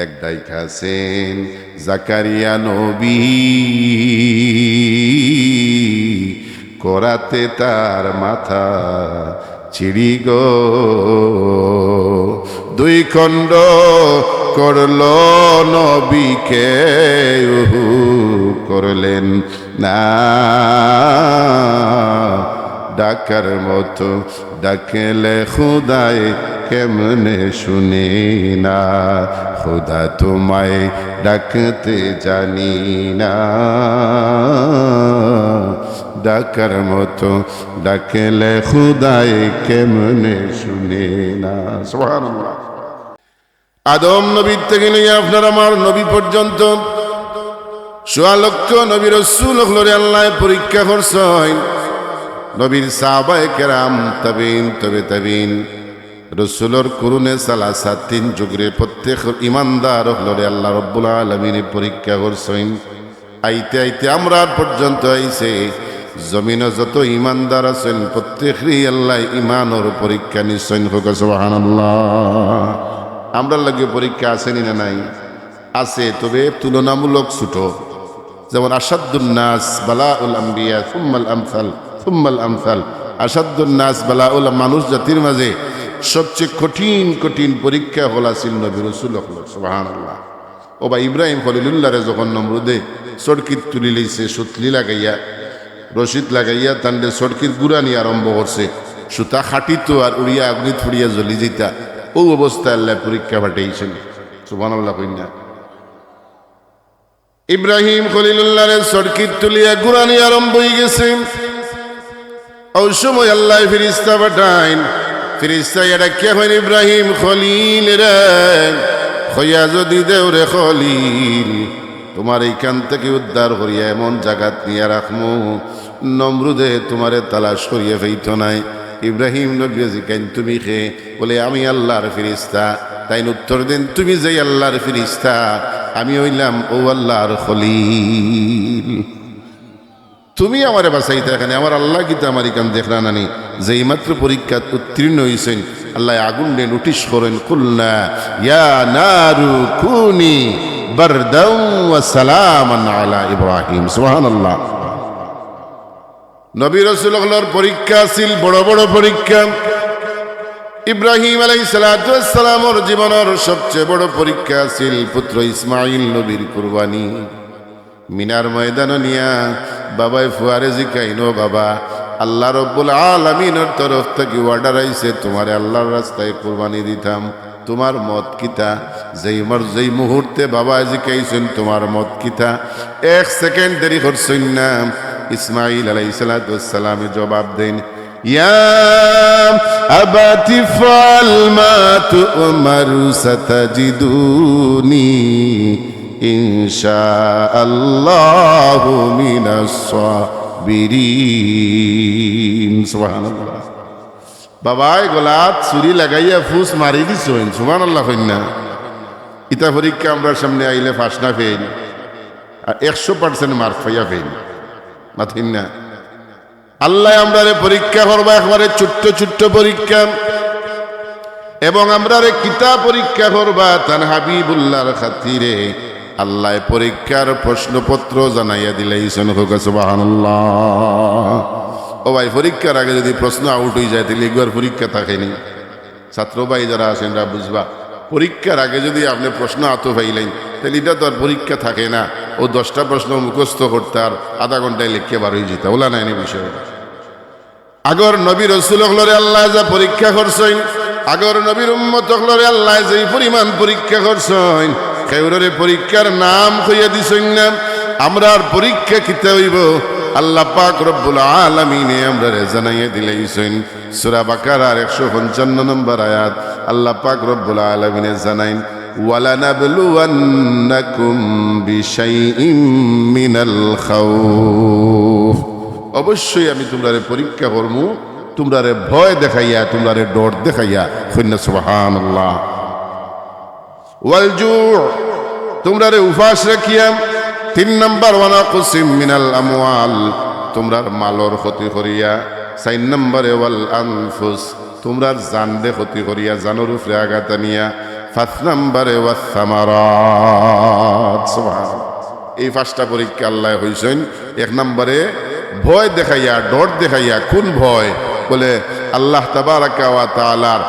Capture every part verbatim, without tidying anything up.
এক ডাইক আছেন জাকারিয়া নবী, করাতে তার মাথা চিড়ি গো। দুই খণ্ড করল নবীকে, উহু, করলেন না। ডাকার মতো ডাকলে খুদায় কেমনে শুনে না, খুদা তোমায় ডাকতে জানি না। ডাকার মতো ডাকলে খুদায় কেমনে শুনে না। সুবহানাল্লাহ। আদম নবীর থেকে লইয়া আপনার আমার নবী পর্যন্ত সোয়া লক্ষ নবী রসুল অকলরে আল্লায় পরীক্ষা করছইন। নবীর সাহাবায়ে কেরাম, তাবিন, তবে তাবিন, রসুলর কুরুনে সালাসা, তিন যুগরে প্রত্যেক ইমানদার অকলরে আল্লাহ রব্বুল আলামিনে পরীক্ষা করছইন। আইতে আইতে আমরার পর্যন্ত আইছে। জমিনো যত ইমানদার আছইন, প্রত্যেকরে আল্লায় ইমানর পরীক্ষা নিছইন। কউক্কা সুবহানাল্লাহ। আমরার লাগি পরীক্ষা আছে নি না নাই? আছে, তবে তুলনামূলক ছোট। যেমন আশাদ্দুন নাস বালাউল আম্বিয়া সুম্মাল আমসাল সুম্মাল আমসাল। আশাদ্দুন নাস বালাউল, মানুষ জাতির মাঝে সবচেয়ে কঠিন কঠিন পরীক্ষা অকল আছিল নবী রসুল অকলর। সুবহানাল্লাহ। ও বা ইব্রাহিম খলিলুল্লাহরে যখন নমরুদে চড়কিত তুলি লইছে, সুতলি লাগাইয়া, রশিত লাগাইয়া তানরে চড়কিত গুড়ানি আরম্ভ করছে, সুতা খাটিত আর উড়িয়া আগুনিত ফুড়িয়া জ্বলি যাইতা, অউ অবস্থায় আল্লায় পরীক্ষা পাঠাইছইন। সুবহানাল্লাহ কইন না। ইব্রাহিম খলিলুল্লাহরে চড়কিত তুলিয়া গুড়ানি আরম্ভ অইগেছে। অউ সময় আল্লায় ফিরিস্তা পাঠাইন। ফিরিস্তায় ডাকিয়া কইন, "ইব্রাহিম খলিলরে, কইয়া যদি দেও রে খলিল, তুমারে ইখান থাকি উদ্ধার করিয়া এমন জাগাত নিয়া রাখমু, নমরুদে তুমারে তালাশ করিয়া পাইতো নায়।" ইব্রাহিম নবীয়ে জিকাইন, "তুমি কে?" বলে, "আমি আল্লাহর ফিরিস্তা।" তাইন উত্তর দেইন, "তুমি যেই আল্লাহর ফিরিস্তা, আমি অইলাম অউ আল্লাহর খলিল। তুমি আমারে বাচাইতা কেনে? আমার আল্লাহ কিতা আমার ইখান দেখরা না নি?" যেই মাত্র পরীক্ষাত উত্তীর্ণ অইছইন, আল্লায় আগুনরে নোটিশ করইন, "কুলনা ইয়া নারু কুনি বারদাও ওয়া সালামান আলা ইব্রাহিম।" সুবহানাল্লাহ। নবী রসুল অকলর পরীক্ষা আছিল, বড় বড় পরীক্ষা। ইব্রাহিম আলাইহিস সালাতু ওয়াস সালামর জীবনর সবচেয়ে বড় পরীক্ষা আছিল পুত্র ইসমাইল নবীর কুরবানি। মিনার ময়দানো নিয়া বাবায় ফুয়ারে জিকাইন, "ও বাবা, আল্লাহ রব্বুল আলামিনর তরফ থাকি অর্ডার আইছে, তুমারে আল্লাহর রাস্তায় কুরবানি দিতাম।" তুমার মত কিতা? যেই মর-, যেই মুহূর্তে বাবায় জিকাইছইন, "তুমার মত কিতা?" এক সেকেন্ড দেরি করছইন না, ইসমাইল আলাইহিস সালাতু ওয়াস সালামে জবাব দেইন, "ইয়া আবাতি ইফআল মা তু'মারু সাতাজিদুনি ইনশাআল্লাহু মিনাস সাবিরিন।" সুবহানাল্লাহ। বাবায় গলাত ছুরি লাগাইয়া ফুস মারি দিছইন, সুবহানাল্লাহ কইন না। ইতা পরীক্ষা আমরার সামনে আইলে পাস না ফেইল, আর একশো পার্সেন্ট মার্ক পাইয়া ফেইল, মাতইন না। আল্লায় আমরারে পরীক্ষা করবা, একবারে ছোট্ট ছোট্ট পরীক্ষা, এবং আমরারে কিতা পরীক্ষা করবা, তান হাবিবুল্লাহর খাতিরে আল্লায় পরীক্ষার প্রশ্নপত্র জানাইয়া দিলাইছইন। কউক্কা সুবহানাল্লাহ। ও ভাই, পরীক্ষার আগে যদি প্রশ্ন আউট অইযায়, তাইলে ইগুয়ার পরীক্ষা থাকে নি? ছাত্র ভাই যারা আছইন, তারা বুঝবা, পরীক্ষার আগে যদি আপনে প্রশ্ন আতো পাইলাইন, তাইলে ইটা তো আর পরীক্ষা থাকে না। অউ দশটা প্রশ্ন মুখস্থ করতা আর আধা ঘন্টায় লেখিয়া বার অইযিতা, অলা নায় নি বিষয়। আগর নবী রসুল অকলরে আল্লায় যা পরীক্ষা করছইন, আগর নবীর উম্মত অকলরে আল্লায় যেই পরিমাণ পরীক্ষা করছইন, কেউররে পরীক্ষার নাম কইয়া দিছইন না। আমরার পরীক্ষা কিতা অইবো, আল্লাহ পাক রব্বুল আলামিনে আমরারে জানাইয়া দিলাইছইন। সূরা বাকারার একশো পঞ্চান্ন নম্বর আয়াত, আল্লাহ পাক রব্বুল আলামিনে জানাইন, "ওয়ালানাবলুওয়ান্নাকুম বিশাইইম মিনাল খাউফ।" অবশ্যই আমি তুমরারে পরীক্ষা করমু, তুমরারে ভয় দেখাইয়া, তুমরারে ডর দেখাইয়া। কইন না সুবহানাল্লাহ। ওয়াল জু', তুমরারে উপাস রাখিয়া। তিন নাম্বার, ওয়া নাকসিম মিনাল আমওয়াল, তুমরার মালর ক্ষতি করিয়া। চাইর নাম্বারে, ওয়াল আনফুস, তুমরার জানরে ক্ষতি করিয়া, জানর উপরে আঘাত আনিয়া। পাঁচ নম্বরে ওয়াস সামারাত। সুবহানাল্লাহ। এই পাঁচটা পরীক্ষা আল্লায় কইছইন। এক নম্বরে ভয় দেখাইয়া, ডর দেখাইয়া। কুন ভয়? বলে, আল্লাহ তাবারাকা ওয়া তাআলার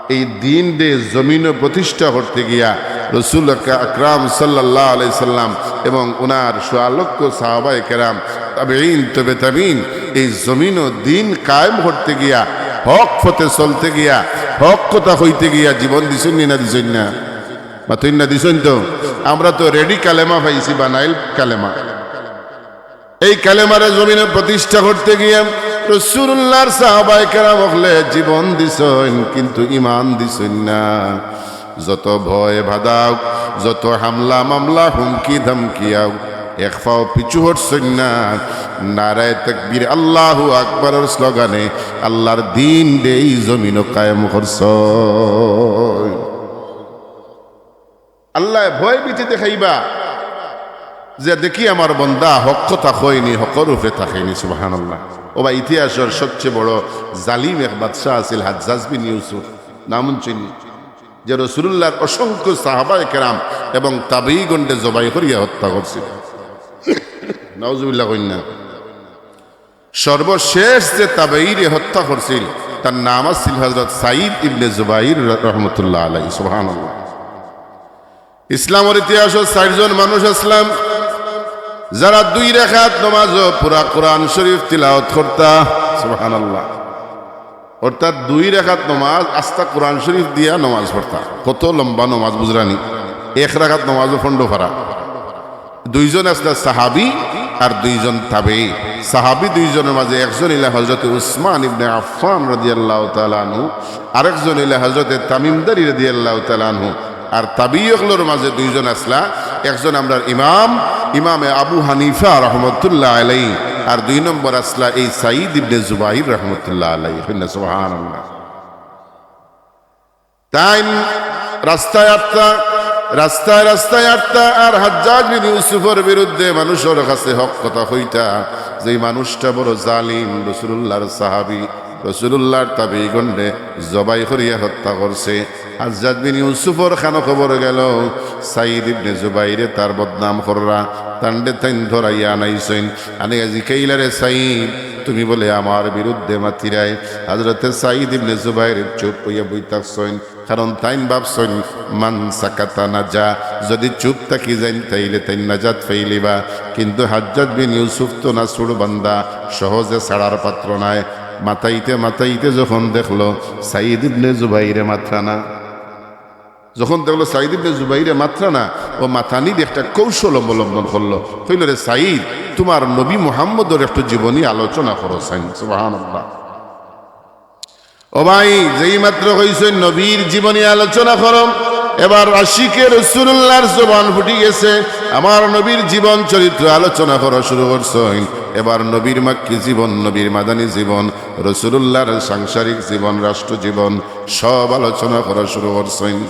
এই দ্বীনরে জমিনো প্রতিষ্ঠা করতে গিয়া রসুল আক-, আকরাম সাল্লাল্লাহু আলাইহি সাল্লাম এবং উনার সোয়া লক্ষ সাহাবায়ে কেরাম, তাবেঈন, তবে তাবেঈন, এই জমিনো দ্বীন কায়েম করতে গিয়া, হক পথে চলতে গিয়া, হক কথা কইতে গিয়া জীবন দিছইন নি না দিছইন না? মাতইন না, দিছইন তো। আমরা তো ready কালেমা পাইছি, বানাইল কালেমা। এই কালেমারে জমিনো প্রতিষ্ঠা করতে গিয়া রাসূলুল্লাহর সাহাবায়ে কেরাম অকলে জীবন দিছইন, কিন্তু ঈমান দিছইন না। যত ভয় বাধা অউক, যত হামলা মামলা, হুমকি ধামকি অউক, এক পাও পিছু হটছইন না। নারায়ে তাকবীর, আল্লাহু আকবরর স্লোগানে আল্লাহর দ্বীনরে এই জমিনো কায়েম করছইন। আল্লায় ভয় ভীতি দেখাইবা যে, "দেখি আমার বন্দা হক কথা কয়নি, হকর উপরে থাকেনি।" সুবহানাল্লাহ। ও বা, ইতিহাসর সবচেয়ে বড় জালিম এক বাদশা আছিল হাজ্জাজ বিন ইউসুফ, নাম হুনছইন নি? যে রসুলুল্লাহর অসংখ্য সাহাবায়ে কেরাম এবং তাবেঈগণরে জবাই করিয়া হত্যা করছিল। নাউজুবিল্লাহ কইন না। সর্বশেষ যে তাবেঈরে হত্যা করছিল, তার নাম আছিল হযরত সাঈদ ইবনে জুবাইর র-, রহমতুল্লাহ আলাইহি। সুবহানাল্লাহ। ইসলামর ইতিহাসো চাইরজন মানুষ আছলা, যারা দুই রাকাত নমাজো পুরা কোরআন শরীফ তিলাওয়াত করতা। সুবহানাল্লাহ। অর্থাৎ দুই রাকাত নমাজ, আস্তা কোরআন শরীফ দিয়া নমাজ পড়তা। কত লম্বা নমাজ বুঝরানি, এক রাকাত নমাজো পনরো পারা। দুইজন আছলা সাহাবী আর দুইজন তাবেঈ। সাহাবী দুইজনর মাঝে একজন অইলা হযরতে উসমান ইবনে আফফান রাদিয়াল্লাহু তাআলা আনহু, আরেকজন অইলা হযরতে তামিম দারী রাদিয়াল্লাহু তাআলা আনহু। আর তাবেঈ অকলর মাঝে দুইজন আছলা, একজন আমরার ইমাম, ইমামে আবু হানিফা রহমতুল্লাহ আলাইহি, আর দুই নম্বর আছলা এই সাঈদ ইবনে জুবাইর রহমতুল্লাহ আলাইহি। কইন না সুবহানাল্লাহ। তাইন রাস্তায় আটতা, রাস্তায় রাস্তায় আটতা, আর হাজ্জাজ বিন ইউসুফর বিরুদ্ধে মানুষর কাছে হক কথা কইতা, যেই মানুষটা বড় জালিম, রসুলুল্লাহর সাহাবী, রসুলুল্লাহর তাবেঈগণরে জবাই করিয়া হত্যা করছে। হাজ্জাজ বিন ইউসুফর কানো খবর গেল, সাঈদ ইবনে জুবাইরে তার বদনাম কররা, তানরে তাইন ধরাইয়া আনাইছইন। আনিয়া জিকাইলা, "রে সাঈদ, তুমি বলে আমার বিরুদ্ধে মাতিরায়।" হযরতে সাঈদ ইবনে জুবাইর চুপ অইয়া বই থাকছইন। কারণ তাইন ভাবছইন, "মান সাকাতা নাজা", যদি চুপ থাকি যাইন, তাইলে তাইন নাজাত পাইলিবা। কিন্তু হাজ্জাজ বিন ইউসুফ তো নাছুড় বান্দা, সহজে ছাড়ার পাত্র নায়। মাতাইতে মাতাইতে যখন দেখলো সাঈদ ইবনে জুবাইরে মাতরা না, যখন দেখলো সাঈদ ইবনে জুবাইরে মাতরা না, ও মাতানির একটা কৌশল অবলম্বন করলো। কইলো, "রে সাঈদ, তুমার নবী মুহাম্মদর একটু জীবনী আলোচনা করো চাইন।" সুবহানাল্লাহ। ও ভাই, যেই মাত্র কইছইন নবীর জীবনী আলোচনা করো, এবার আশিকে রসুলুল্লাহর জবান ফুটি গেছে, আমার নবীর জীবন চরিত্র আলোচনা করা শুরু করছইন। এবার নবীর মাক্কি জীবন, নবীর মাদানী জীবন, রসুলুল্লাহর সাংসারিক জীবন, রাষ্ট্র জীবন, সব আলোচনা করা শুরু করছইন।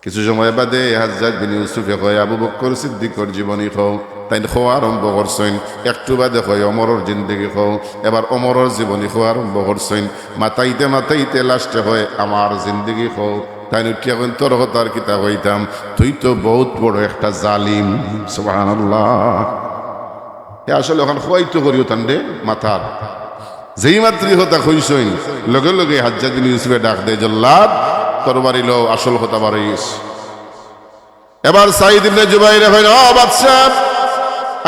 কিছু সময় বাদে হাজ্জাজ বিন ইউসুফে কয়, "আবু বকর সিদ্দিকর জীবনী কও।" তাইন কওয়া আরম্ভ করছইন। একটু বাদে কয়, "ওমরর জিন্দেগি কও।" এবার ওমরর জীবনী কওয়া আরম্ভ করছইন। মাতাইতে মাতাইতে লাস্টে কয়, "আমার জিন্দেগি কও।" তাইন উঠিয়া কইন, "তোর কথা আর কিতা কইতাম, তুই তো বউত বড় একটা জালিম।" সুবহানাল্লাহ। এ আসলে অখান কওয়াইতো করিও তানরে মাতার। যেই মাত্র ই কথা কইছইন, লগে লগে হাজ্জাজ বিন ইউসুফে ডাক দেয়, "জল্লাদ, তরবারি লও, আসল কথা বারই গেছে।" এবার সাঈদ ইবনে জুবাইরে কইন, "ও বাদশা,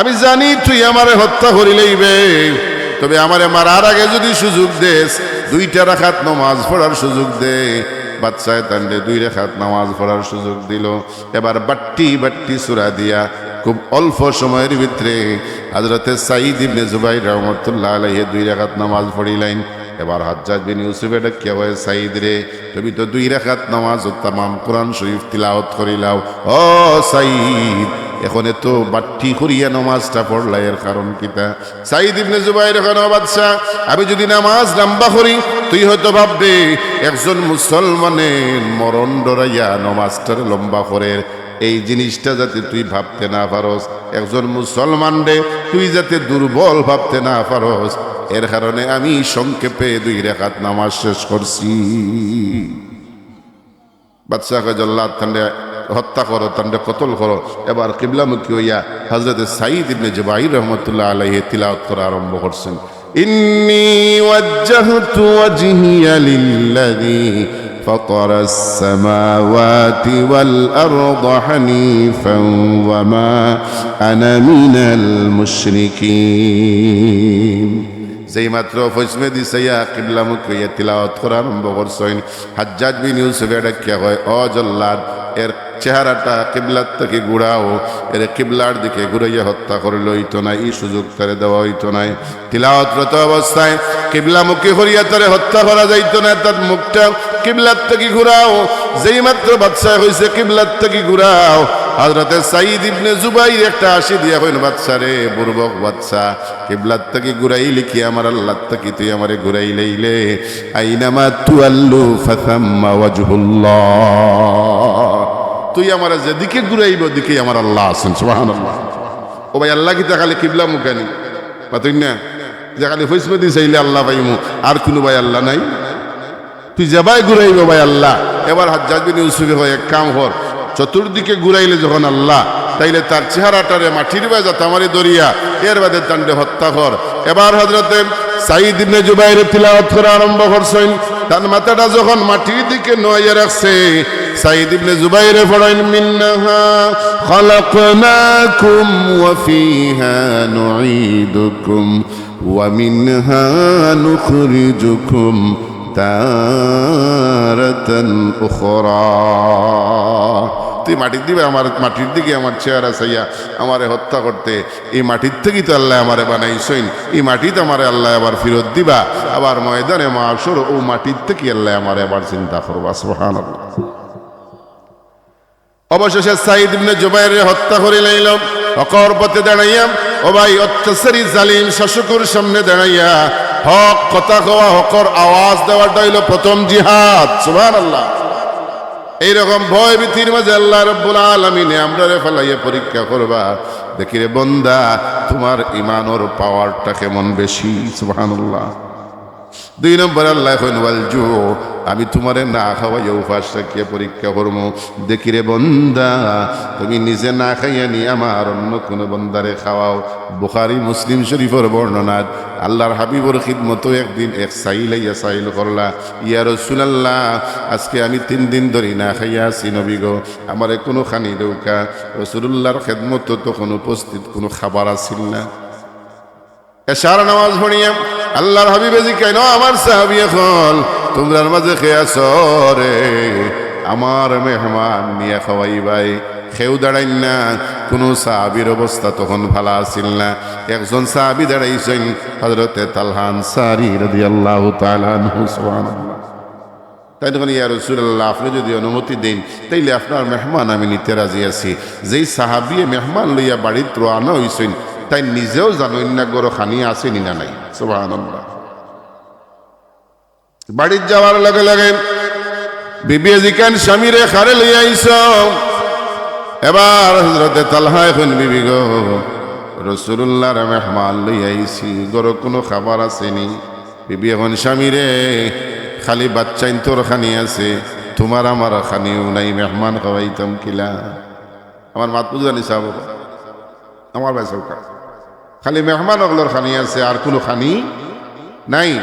আমি জানি তুই আমারে হত্যা করিলাইবে, তবে আমারে মারার আগে যদি সুযোগ দেস, দুইটা রাকাত নমাজ পড়ার সুযোগ দে।" বাদশায় তানরে দুই রাকাত নমাজ পড়ার সুযোগ দিলো। এবার বাট্টি বাট্টি সূরা দিয়া খুব অল্প সময়র ভিতরে হযরতে সাঈদ ইবনে জুবাইর রহমতুল্লাহ আলাইহি দুই রাকাত নামাজ পড়িলাইন। এবার হাজ্জাজ বিন ইউসুফে ডাকিয়া কয়, "সাঈদ রে, তুমি তো দুই রাকাত নামাজো তামাম কোরআন শরীফ তিলাওয়াত করিলাও। ও সাঈদ, এখন এত বাট্টি করিয়া নামাজটা পড়লা, এর কারণ কিতা?" সাঈদ ইবনে জুবাইরে কইন, "ও বাদশা, আমি যদি নামাজ লম্বা করি, তুই হয়তো ভাববে একজন মুসলমানে মরণ ডরাইয়া নামাজটারে লম্বা করের। এই জিনিসটা যাতে তুই ভাবতে না পারস, একজন মুসলমানরে তুই যাতে দুর্বল ভাবতে না পারস, এর কারণে আমি সংক্ষেপে দুই রাকাত নামাজ শেষ করছি।" বাদশায় কয়, "জল্লাদ, তানরে হত্যা করো, তানরে কতল করো।" এবার কিবলামুখী অইয়া হযরতে সাঈদ ইবনে জুবাইর রহমতুল্লাহ আলাইহি তিলাওয়াত করা আরম্ভ করছইন, "إني وجهت وجهي للذي فطر السماوات والأرض حنيفا وما أنا من المشركين।" যেই মাত্র ফৈসমেদি চাইয়া কিবলামুখী অইয়া তিলাওয়াত করা আরম্ভ করছইন, হাজ্জাজ বিন ইউসুফে ডাকিয়া কয়, "ও জল্লাদ, এর চেহারাটা কিবলার থাকি ঘুরাও, এরে কিবলার দিকে ঘুরাইয়া হত্যা করলে অইতো নায়, ই সুযোগ তারে দেওয়া অইতো নায়।" তিলাওয়াতরত অবস্থায় কিবলামুখী করিয়া তারে হত্যা করা যাইতো নায়, তার মুখটা কিবলার থাকি ঘুরাও। যেই মাত্র বাদশায় কইছে, "কিবলার থাকি ঘুরাও", হযরতে সাঈদ ইবনে জুবাইর একটা হাসি দিয়া কইন, "বাদশা রে, বুরবক বাদশা, কিবলার থাকি ঘুরাইলে কি আমার আল্লাহর থাকি তুই আমারে ঘুরাইলাইলে? আইনামা তুয়াল্লু ফাসাম্মা ওয়াজহুল্লাহ।" তুই আমারে যেদিকে ঘুরাইবে, ওদিকেই আমার আল্লাহ আছেন। সুবহানাল্লাহ। ও ভাই, আল্লাহ কিতা খালি কিবলা মুখানি? মাতইন না? যে খালি ফৈসমেদি চাইলে আল্লাহ পাইমু, আর কুনু ভাই আল্লাহ নাই? তুই যেবায় ঘুরাইবে ভাই আল্লাহ। এবার হাজ্জাজ বিন ইউসুফে কয়, "এক কাম কর, চতুর্দিকে ঘুরাইলে যখন আল্লাহ, তাইলে তার চেহারাটারে মাটির বায় জাতা মারি ধরিয়া এর বাদে তানরে হত্যা কর।" এবার হযরতে সাঈদ ইবনে জুবাইরে তিলাওয়াত করা আরম্ভ করছইন। তার মাথাটা যখন মাটির দিকে নুয়াইয়া রাখছে, সাঈদ ইবনে জুবাইরে পড়ইন, "মিনহা খালাকনাকুম ওয়া ফিহা নুঈদুকুম ওয়া মিনহা নুখরিজুকুম তারাতান উখরা।" তুই মাটির দিকে আমার, মাটির দিকে আমার চেহারা চাইয়া আমারে হত্যা করতে, এই মাটির থাকি তো আল্লায় আমারে বানাইছইন, এই মাটিত আমারে আল্লায় আবার ফিরত দিবা, আবার ময়দানে মাশর ও মাটির থাকি আল্লায় আমারে আবার জিন্দা করবা। সুবহানাল্লাহ। অবশেষে সাঈদ ইবনে জুবাইররে হত্যা করিলাইল। হকর পথে দাঁড়াইয়া, ও ভাই, অত্যাচারী জালিম শাসকর সামনে দাঁড়াইয়া হক কথা কওয়া, হকর আওয়াজ দেওয়াটা অইলো প্রথম জিহাদ। সুবহানাল্লাহ। এইরকম ভয় ভীতির মাঝে আল্লাহ রাব্বুল আলামিনে আমরারে ফালাইয়া পরীক্ষা করবা। দেখি রে বন্দা, তুমার ইমানর পাওয়ারটা কেমন বেশি। সুবহানাল্লাহ। দুই নম্বরে আল্লায় কইন, "ওয়াল জু", আমি তুমারে না খাওয়াইয়া উপাস রাখিয়া পরীক্ষা করমু। দেখি রে বন্দা, তুমি নিজে না খাইয়া নি আমার অন্য কুনু বন্দারে খাওয়াও। বুখারী মুসলিম শরীফর বর্ণনা। আল্লাহর হাবিবর খিদমতো একদিন এক সাইল আইয়া সাইল করলা, "ইয়া রাসূলুল্লাহ, আজকে আমি তিন দিন ধরি না খাইয়া আছি নবী গো, আমারে কুনু খানি দেউক্কা।" রাসূলুল্লাহর খিদমতো তখন উপস্থিত কুনু খাবার আছিল না। এশার নামাজ পড়িয়া আল্লাহর হাবিবে জিকাইন, "ও আমার সাহাবী অকল, তুমরার মাঝে কে আছো রে? আমার মেহমান নিয়া খাওয়াইবায়।" কেউ দাঁড়াইন না, কুনু সাহাবীর অবস্থা তখন ভালা আছিল না। একজন সাহাবী দাঁড়াইছইন, হযরতে তালহা আনসারী রাদিয়াল্লাহু তাআলা আনহু। সুবহানাল্লাহ। তাইন তখন, "ইয়া রাসূলুল্লাহ, আপনে যুদি অনুমতি দেইন, তাইলে আপনার মেহমান আমি নিতে রাজি আছি।" যেই সাহাবিয়ে মেহমান লইয়া বাড়িত রওয়ানা অইছইন, তাইন নিজেও জানইন না ঘরো খানি আছে নি না নাই। সুবহানাল্লাহ। বাড়িত যাওয়ার লগে লগে বিবিয়ে জিকাইন, "স্বামীরে, কারে লইয়া আইছো?" এবার হযরতে তালহায় কইন, "বিবি গো, রাসূলুল্লাহর মেহমান লইয়া আইছি, ঘরো কুনু খাবার আছে নি?" বিবিয়ে কইন, "স্বামীরে, খালি বাচ্চাইন্তর খানি আছে, তুমার আমার খানিও নাই, মেহমান খাওয়াইতাম কিলা?" আমার মাত বুঝরা নি সাব? আমার ভাই সরকার, খালি মেহমান অকলর খানি আছে, আর কুনু খানি নাই।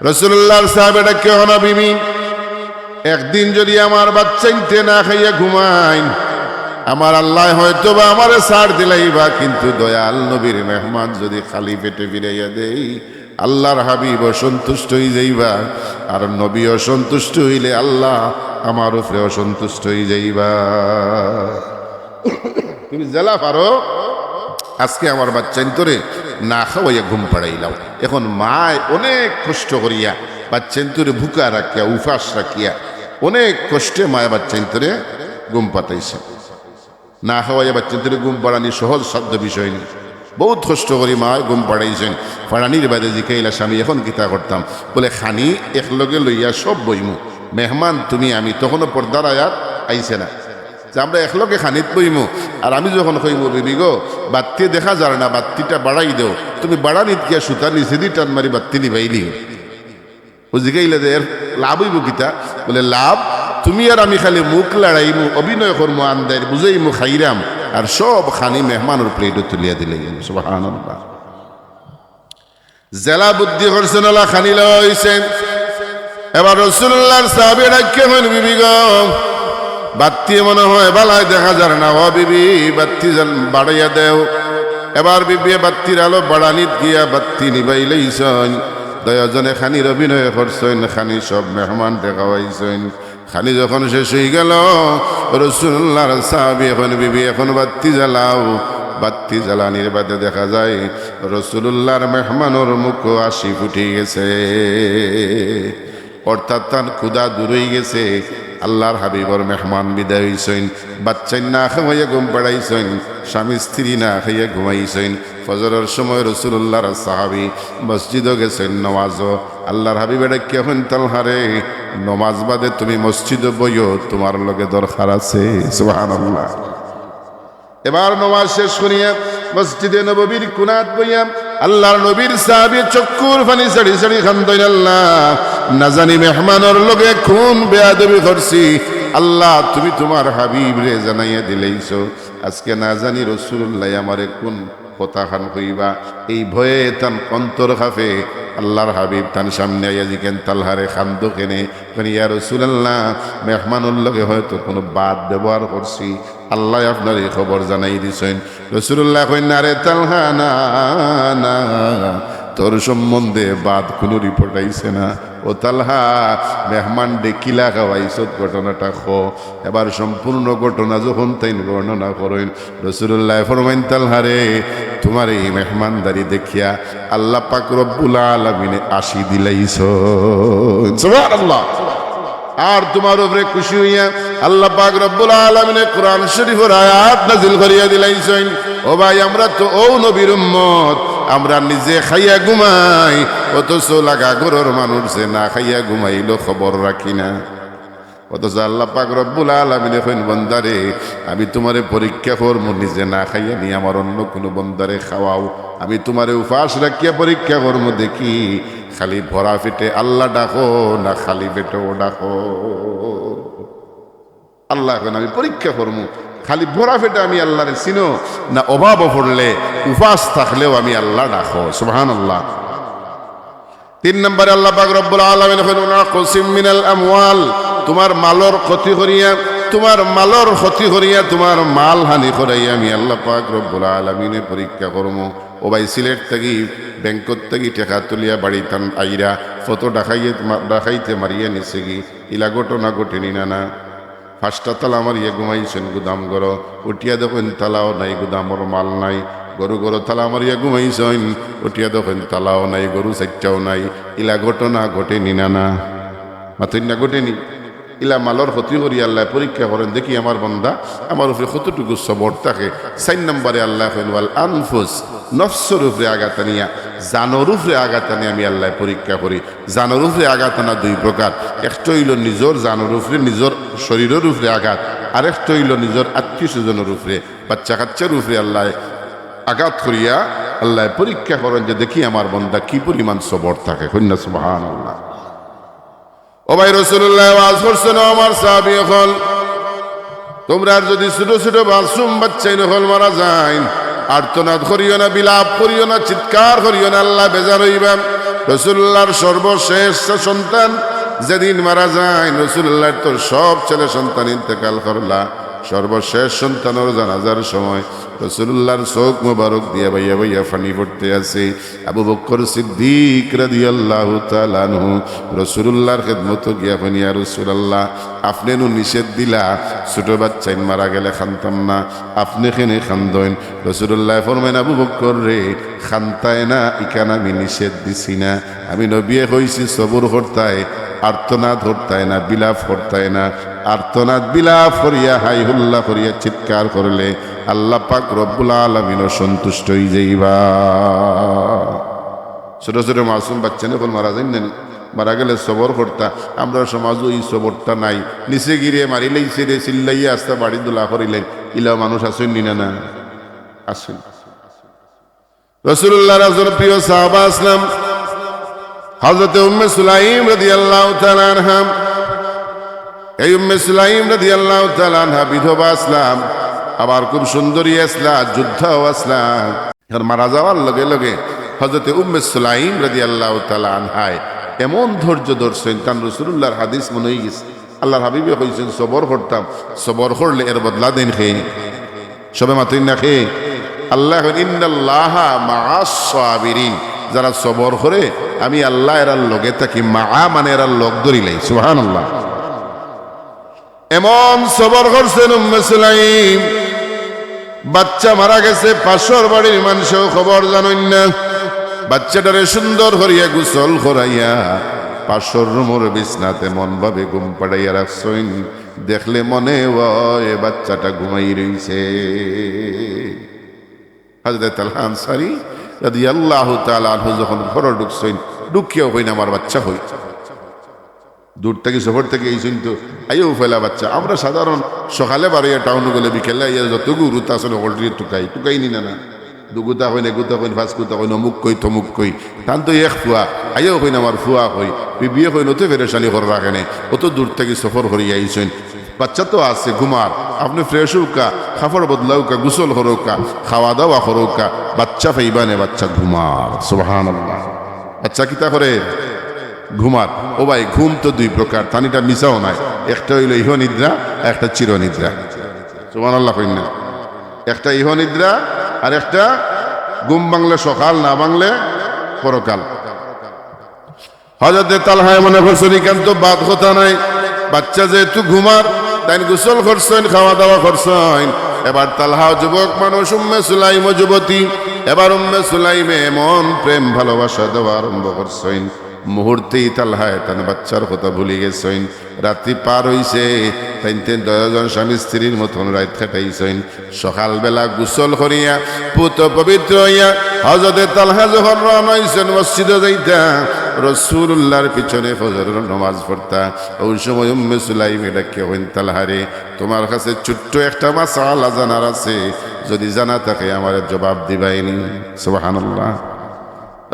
রাসূলুল্লাহর সাহাবী ডাকিয়া কইন, "বিবি, একদিন যুদি আমার বাচ্চাইন্তে না খাইয়া ঘুমাইন, আমার আল্লায় হয়তো বা আমারে ছাড় দিলাইবা, কিন্তু দয়াল নবীর মেহমান যুদি খালি পেটে ফিরাইয়া দেই, আল্লাহর হাবিব অসন্তুষ্ট অইযাইবা, আর নবী অসন্তুষ্ট অইলে আল্লাহ আমার উপরে অসন্তুষ্ট অইযাইবা। তুমি যেলা পারো, আজকে আমার বাচ্চাইন্তরে না খাওয়াইয়া ঘুম পাড়াইলাও।" এখন মায় অনেক কষ্ট করিয়া বাচ্চাইন্তরে ভুকা রাখিয়া, উপাস রাখিয়া, অনেক কষ্টে মায় বাচ্চাইন্তরে ঘুম পাতাইছে। না খাওয়াইয়া বাচ্চাইন্তরে ঘুম পাড়ানি সহজ সাধ্য বিষয় নি। বউত কষ্ট করি মায় ঘুম পাড়াইছইন। পাড়ানির বাদে জিকাইলা, "স্বামী, এখন কিতা করতাম?" বলে, "খানি একলগে লইয়া সব বইমু, মেহমান তুমি আমি।" তখনও পর্দার আয়াত আইছে না যে আমরা একলগে খানিত বইমু। আর আমি যখন কইমু, "বিবি গো, বাত্তি দেখা যার না, বাত্তিটা বাড়াই দেও", তুমি বাড়ানিত গিয়া সুতার নিচেদি টান মারি বাত্তি নিবাইলিও। ও জিকাইলা যে, "এর লাভ অইবো কিতা?" বলে, "লাভ, তুমি আর আমি খালি মুখ লড়াইমু, অভিনয় করমু, আন্দাইর বুঝাইমু, খাইরাম, আর সব খানি মেহমানর প্লেটো তুলিয়া দিলাইমু। সুবহানাল্লাহ। যেলা বুদ্ধি করছইন, অলা খানি লইছইন। এবার রাসূলুল্লাহর সাহাবী ডাকিয়া কইন, "বিবি গো, বাত্তি মনে হয় বালায় দেখা যার না, ও বিবি, বাত্তি জ্বাল-, বাড়াইয়া দেও।" এবার বিবিয়ে বাত্তির আলো বাড়ানিত গিয়া বাত্তি নিবাইলাইছইন। দুইওজনে খানির অভিনয় করছইন, খানি সব মেহমানরে খাওয়াইছইন। খানি যখন শেষ অইগেল, রাসূলুল্লাহর সাহাবী কইন, "বিবি, এখন বাত্তি জ্বালাও।" বাত্তি জ্বালানির বাদে দেখা যায় রাসূলুল্লাহর মেহমানর মুখো হাসি ফুটি গেছে, অর্থাৎ তান ক্ষুধা দূর অইগেছে। আল্লাহর হাবিবর মেহমান বিদায় অইছইন, বাচ্চাইন না খাওয়াইয়া ঘুম পাড়াইছইন, স্বামী স্ত্রী না খাইয়া ঘুমাইছইন। ফজরর সময় রাসূলুল্লাহর সাহাবী মসজিদো গেছইন নমাজো। আল্লাহর হাবিবে ডাকিয়া কইন, "তালহারে, নমাজ বাদে তুমি মসজিদো বইও, তুমার লগে দরকার আছে।" সুবহানাল্লাহ। এবার নমাজ শেষ করিয়া মসজিদে নববীর কুনাত বইয়া আল্লাহর নবীর সাহাবী চক্ষুর পানি ছাড়ি ছাড়ি কান্দইন, "আল্লাহ, না জানি মেহমানর লগে কুন বেয়াদবি করছি, আল্লাহ, তুমি তুমার হাবিবরে জানাইয়া দিলাইছো।" আজকে না জানি রাসূলুল্লাহ আমারে কুন কথা খান কইবা, এই ভয়ে তান অন্তর কাঁপে। আল্লাহর হাবিব তান সামনে আইয়া জিকাইন, "তালহারে, কান্দো কেনে?" কইন, "ইয়া রাসূলুল্লাহ, মেহমানর লগে হয়তো কুনু বাদ ব্যবহার করছি, আল্লায় আপনারে এই খবর জানাই দিছইন।" রাসূলুল্লাহ কইন, "না রে তালহা, না, না, তোর সম্বন্ধে বাদ কুনু রিপোর্ট আইছে না।" "ও তালহা, মেহমানরে কিলা খাওয়াইছত, ঘটনাটা ক।" এবার সম্পূর্ণ ঘটনা যখন তাইন বর্ণনা করইন, রাসূলুল্লাহ ফরমাইন, "তালহারে, তুমার এই মেহমানদারি দেখিয়া আল্লাহ পাক রব্বুল আলামিনে হাসি দিলাইছইন।" সুবহানাল্লাহ। আর তুমার উপরে খুশি অইয়া আল্লাহ পাক রব্বুল আলামিনে কোরআন শরীফর আয়াত নাজিল করিয়া দিলাইছইন। ও ভাই, আমরা তো অউ নবীর উম্মত, আমরা নিজে খাইয়া ঘুমাই, অথচ লাগা ঘরর মানুষ যে না খাইয়া ঘুমাইলো খবর রাখি না। অথচ আল্লাহ পাক রব্বুল আলামিনে কইন, "বন্দারে, আমি তুমারে পরীক্ষা করমু, নিজে না খাইয়া নি আমার অন্য কুনু বন্দারে খাওয়াও, আমি তুমারে উপাস রাখিয়া পরীক্ষা করমু, দেখি খালি ভরা পেটে আল্লাহ ডাকো না খালি পেটেও ডাকো।" আল্লাহ কইন, "আমি পরীক্ষা করমু, খালি ভরা পেটে আমি আল্লাহরে চিনো না, অভাবো পড়লে, উপাস থাকলেও আমি আল্লাহ ডাকো।" সুবহানাল্লাহ। তিন নম্বরে আল্লাহ পাক রব্বুল আলামিন কইন, "ওয়া নাকসিম মিনাল আমওয়াল", তুমার মালর ক্ষতি করিয়া, তুমার মালর ক্ষতি করিয়া, তুমার মাল হানি করাইয়া আমি আল্লাহ পাক রব্বুল আলামিনে পরীক্ষা করমু। ও ভাই, সিলেট থাকি, ব্যাংকর থাকি টেকা তুলিয়া বাড়িত আন-, আইরা, ফটো ডাকাইয়ে মা-, ডাকাইতে মারিয়া নিছে গি, ইলা ঘটনা ঘটেনি না, না? পাঁচটা তালা মারিয়া ঘুমাইছইন গুদাম ঘরো, উঠিয়া দেখইন তালাও নাই, গুদামর মাল নাই। গরু ঘরো তালা মারিয়া ঘুমাইছইন, উঠিয়া দেখইন তালাও নাই, গরু চাইরটাও নাই। ইলা ঘটনা ঘটেনি না, না? মাতইন না, ঘটেনি? ইলা মালর ক্ষতি করি আল্লায় পরীক্ষা করইন, দেখি আমার বন্দা আমার উপরে কতটুকু সবর থাকে। চাইর নম্বরে আল্লায় কইন, "ওয়াল আনফুস", নফসর উপরে আঘাত আনিয়া, জানর উপরে আঘাত আনিয়া আমি আল্লায় পরীক্ষা করি। জানর উপরে আঘাত আনা দুই প্রকার, একটা অইলো নিজর জানর উপরে, নিজর শরীরর উপরে আঘাত, আরেকটা অইলো নিজর আত্মীয় স্বজনর উপরে, বাচ্চা কাচ্চার উপরে আল্লায় আঘাত করিয়া আল্লায় পরীক্ষা করইন যে দেখি আমার বন্দা কি পরিমাণ সবর থাকে। কইন না সুবহানাল্লাহ। ও ভাই, রাসূলুল্লায় ওয়াজ করছইন, ও আমার সাহাবী অকল, তুমরার যুদি ছুটো ছুটো মাসুম বাচ্চাইন অকল মারা যাইন, আর্তনাদ করিও না, বিলাপ করিও না, চিৎকার করিও না, আল্লায় বেজার অইবা। রাসূলুল্লাহর সর্বশেষ সন্তান যেদিন মারা যাইন, রাসূলুল্লাহর তো সব ছেলে সন্তান ইন্তেকাল করলা, সর্বশেষ সন্তানর জানাজার সময় রাসূলুল্লাহর চউখ মোবারক দিয়া বাইয়া বাইয়া পানি পড়তে আছে। আবু বকর সিদ্দিক রাদিয়াল্লাহু তাআলা আনহু রাসূলুল্লাহর খেদমতো গিয়া কইন, "ইয়া রাসূলুল্লাহ, আপনে নু নিষেধ দিলা, ছুটো বাচ্চাইন মারা গেলে কান্দতাম না, আপনে কেনে কান্দইন?" রাসূলুল্লায় ফরমাইন, "আবু বকর রে, কান্দতায় না, ইখান আমি নিষেধ দিছি না। আমি নবীয়ে কইছি সবর করতায়, আর্তনাদ করতায় না, বিলাপ করতায় না। আর্তনাদ বিলাপ করিয়া, হাই হুল্লা করিয়া, চিৎকার করলে আল্লাহ পাক রব্বুল আলামিনও সন্তুষ্ট অইযাইবা।" ছুটো ছুটো মাসুম বাচ্চাইন অকল মারা যাইন না নি? মারা গেলে সবর করতা। আমরার সমাজো ই সবরটা নাই। নিচে গিরে মারিলাইছে রে, চিল্লাইয়া আস্তা বাড়ি দোলা করিলাইন। ইলা মানুষ আছইন নি না, না? আছইন। রাসূলুল্লাহর একজন প্রিয় সাহাবা আছলা হযরতে উম্মে সুলাইম রাদিয়াল্লাহু তাআলা আনহা। এই উম্মে সুলাইম রাদিয়াল্লাহু তাআলা আনহা বিধবা আছলা, আবার খুব সুন্দরী আছলা, যোদ্ধাও আছলা। আর মারা যাওয়ার লগে লগে হযরতে উম্মে সুলাইম রাদিয়াল্লাহু তাআলা আনহায় এমন ধৈর্য ধরছইন, তান রাসূলুল্লাহর হাদিস মনো অইগেছে। আল্লাহর হাবিবে কইছইন, "সবর করতাম, সবর করলে এর বদলা দেইন কে।" সবে মাতইন না কে? আল্লায় কইন, "ইন্নাল্লাহা মাআস সাবিরিন।" যারা সবর করে, আমি আল্লাহ এরার লগে থাকি। মাআ মানে এরার লগ ধরিলাই। সুবহানাল্লাহ। এমন সবর করছইন উম্মে সুলাইম, বাচ্চা মারা গেছে, পাশর বাড়ির মানষেও খবর জানইন না। বাচ্চাটারে সুন্দর করিয়া গোসল করাইয়া পাশর রুমর বিছনাত এমনভাবে ঘুম পাড়াইয়া রাখছইন, দেখলে মনে অয় বাচ্চাটা ঘুমাই রইছে। হযরতে তালহা আনসারী রাদিয়াল্লাহু তাআলা আনহু যখন ঘরো ঢুকছইন, ঢুকিয়াউ কইন, "আমার বাচ্চা কই?" দূর থাকি, সফর থাকি আইছইন তো, আইয়াউ পয়লা বাচ্চা। আমরা সাধারণ সকালে বারইয়া টাউনো গেলে বিকেলে আইয়া যত গরু তা আছে হকলটিরে টুকাই, টুকাই নি না, না? দুগুতা কইন, এগুতা কইন, পাঁচগুতা কইন, অমুক কই, তমুক কই। তান তো এক ফুয়া, আইয়াউ কইন, "আমার ফুয়া কই?" বিবিয়ে কইন, "অত পেরেশানি কররা কেনে? অত দূর থাকি সফর করিয়া আইছইন। বাচ্চা তো আছে, ঘুমার। আপনে fresh অউক্কা, কাপড় বদলাউক্কা, গোসল করউক্কা, খাওয়া দাওয়া করউক্কা, বাচ্চা পাইবা নে, বাচ্চা ঘুমার।" সুবহানাল্লাহ। বাচ্চা কিতা করে? ঘুমার। ও ভাই, ঘুম তো দুই প্রকার, তান ইটা মিছাও নায়। একটা অইলো ইহ নিদ্রা, আর একটা চির নিদ্রা। সুবহানাল্লাহ কইন না। একটা ইহ নিদ্রা, আর একটা ঘুম ভাঙলে সকাল, না ভাঙলে পরকাল। হযরতে তালহায় মনে করছইন, "ইখান তো বাদ কথা নায়, বাচ্চা যেহেতু ঘুমার।" তাইন গোসল করছইন, খাওয়া দাওয়া করছইন। এবার তালহা যুবক মানুষ, উম্মে সুলাইমও যুবতী। এবার উম্মে সুলাইমে এমন প্রেম ভালোবাসা দেওয়া আরম্ভ করছইন, মুহূর্তেই তালহায় তান বাচ্চার কথা ভুলি গেছইন। রাতি পার অইছে, তাইন তে দুইজন স্বামী স্ত্রীর মতন রাইত কাটাইছইন। সকালবেলা গোসল করিয়া, পুত পবিত্র অইয়া, হযরতে তালহা যখন রওনা অইছইন মসজিদো যাইতা, রাসূলুল্লাহর পিছনে ফজরর নামাজ পড়তা, অউ সময় উম্মে সুলাইমে ডাকিয়া কইন, "তালহা রে, তুমার কাছে ছোট্ট একটা মাসআলা জানার আছে, যুদি জানা থাকে আমারে জবাব দিবায়নি।" সুবহানাল্লাহ।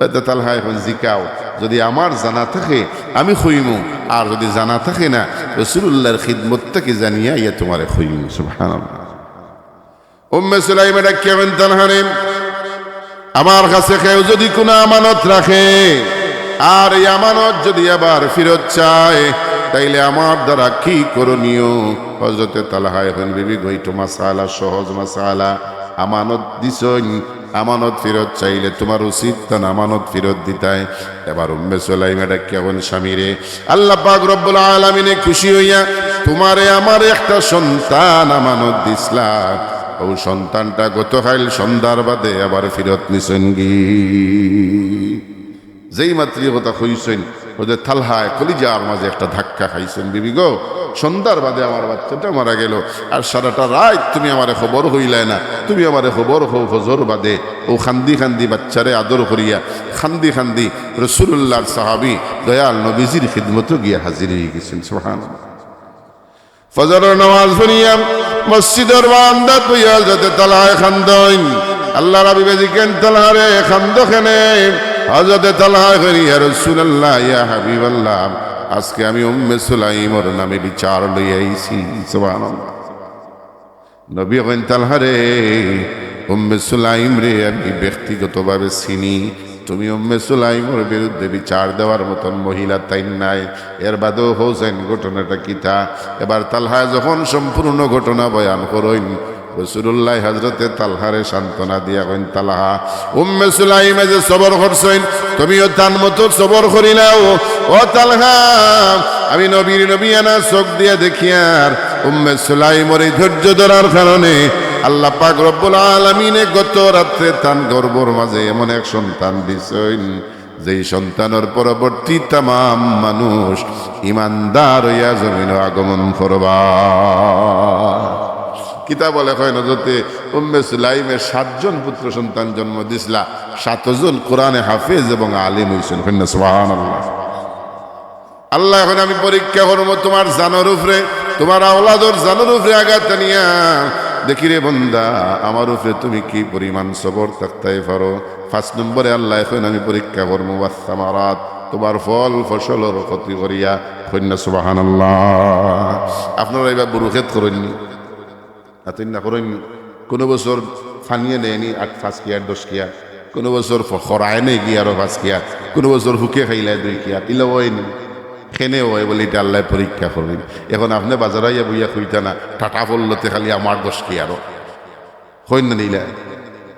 অইতো তালহায় কইন, "জিকাও, যুদি আমার জানা থাকে আমি কইমু, আর যুদি জানা থাকে না, রাসূলুল্লাহর খিদমত থাকি জানিয়া ইয়া তুমারে কইমু।" সুবহানাল্লাহ। উম্মে সুলাইমে ডাকিয়া কইন, "তালহা রে, আমার কাছে কেউ যুদি কুনু আমানত রাখে, আর এই আমানত যুদি আবার ফিরত চায়, তাইলে আমার দ্বারা কি করণীয়?" হযরতে তালহায় কইন, "বিবি গো, ইটা মাসআলা, সহজ মাসআলা, আমানত দিছইন, আমানত ফিরত চাইলে তুমার উচিত তান আমানত ফিরত দিতায়।" এবার উম্মে সুলাইমে ডাকিয়া কইন, "স্বামী রে, আল্লাহ পাক রব্বুল আলামিনে খুশি অইয়া তুমারে আমারে একটা সন্তান আমানত দিছলা, অউ সন্তানটা গতকাইল সন্ধ্যার বাদে আবার ফিরত নিছইন গি।" যেই মাত্র ই কথা কইছইন, অউ যে তালহায় কলিজার মাঝে একটা ধাক্কা খাইছইন, "বিবি গো, সন্ধ্যার বাদে আমার বাচ্চাটা মারা গেল, আর সারাটা রাইত তুমি আমারে খবর কইলায় না, তুমি আমারে খবর কও ফজর বাদে।" অউ কান্দি কান্দি বাচ্চারে আদর করিয়া, কান্দি কান্দি রাসূলুল্লাহর সাহাবী দয়াল নবীজির খিদমতো গিয়া হাজির অইগেছইন। সুবহানাল্লাহ। ফজরর নামাজ পড়িয়া মসজিদর বারান্দাত বইয়া হযরতে তালহায় কান্দইন। আল্লাহর হাবিবে জিকাইন, "তালহা রে, কান্দো কেনে?" হযরতে তালহায় কইন, "ইয়া রাসূলুল্লাহ, ইয়া হাবিবাল্লাহ, আজকে আমি উম্মে সুলাইমর নামে বিচার লইয়া আইছি।" সুবহানাল্লাহ। নবীয়ে কইন, "তালহা রে, উম্মে সুলাইমরে আমি ব্যক্তিগতভাবে চিনি, তুমি উম্মে সুলাইমর বিরুদ্ধে বিচার দেওয়ার মতন মহিলা তাইন নায়।" এর বাদেও কওছাইন ঘটনাটা কিতা। এবার তালহায় যখন সম্পূর্ণ ঘটনা বয়ান করইন, রাসূলুল্লাহ হযরতে তালহারে সান্ত্বনা দিয়া কইন, "তালহা, উম্মে সুলাইমে যে সবর করছইন, তুমিও তান মতো সবর করিলাও। ও তালহা, আমি নবীর নবিয়ানা চোখ দিয়া দেখিয়ার, উম্মে সুলাইমর এই ধৈর্য ধরার কারণে আল্লাহ পাক রব্বুল আলামিনে গত রাত্রে তান গর্ভর মাঝে এমন এক সন্তান দিছইন, যেই সন্তানর পরবর্তী তামাম মানুষ ইমানদার অইয়া জমিনো আগমন করবা।" কিতাবো লেখইন, হযরতে উম্মে সুলাইমে সাতজন পুত্র সন্তান জন্ম দিছলা, সাতজন কোরআনে হাফেজ এবং আলিম অইছইন। কইন না সুবহানাল্লাহ। আল্লায় কইন, "আমি পরীক্ষা করমু তুমার জানর উপরে, তুমার আওলাদর জানর উপরে আঘাত আনিয়া, দেখি রে বান্দা, আমার উপরে তুমি কি পরিমাণ সবর থাকতায় পারো।" পাঁচ নম্বরে আল্লায় কইন, "আমি পরীক্ষা করমু ওয়াস সামারাত, তুমার ফল ফসলর ক্ষতি করিয়া। কইন না সুবহানাল্লাহ। আপনারা ইবা বুরু খেত করইন নি? আতইন না করইন নি? কুনু বছর ফানিয়ে নেয়নি আট, পাঁচ কিয়ার, দশ কিয়ার, কুনু বছর ফ-, খরায় নেয়গি আরো পাঁচ কিয়ার, কুনু বছর ফুকে খাইলায় দুই কিয়ার, ইলা অয়নি? কেনে অয় বলে ইটা আল্লায় পরীক্ষা করইন। এখন আপনে বাজার আইয়া বইয়া কইতা না, টাটা পড়লো তে খালি আমার দশ কিয়ারও। কইন না নি ইলা?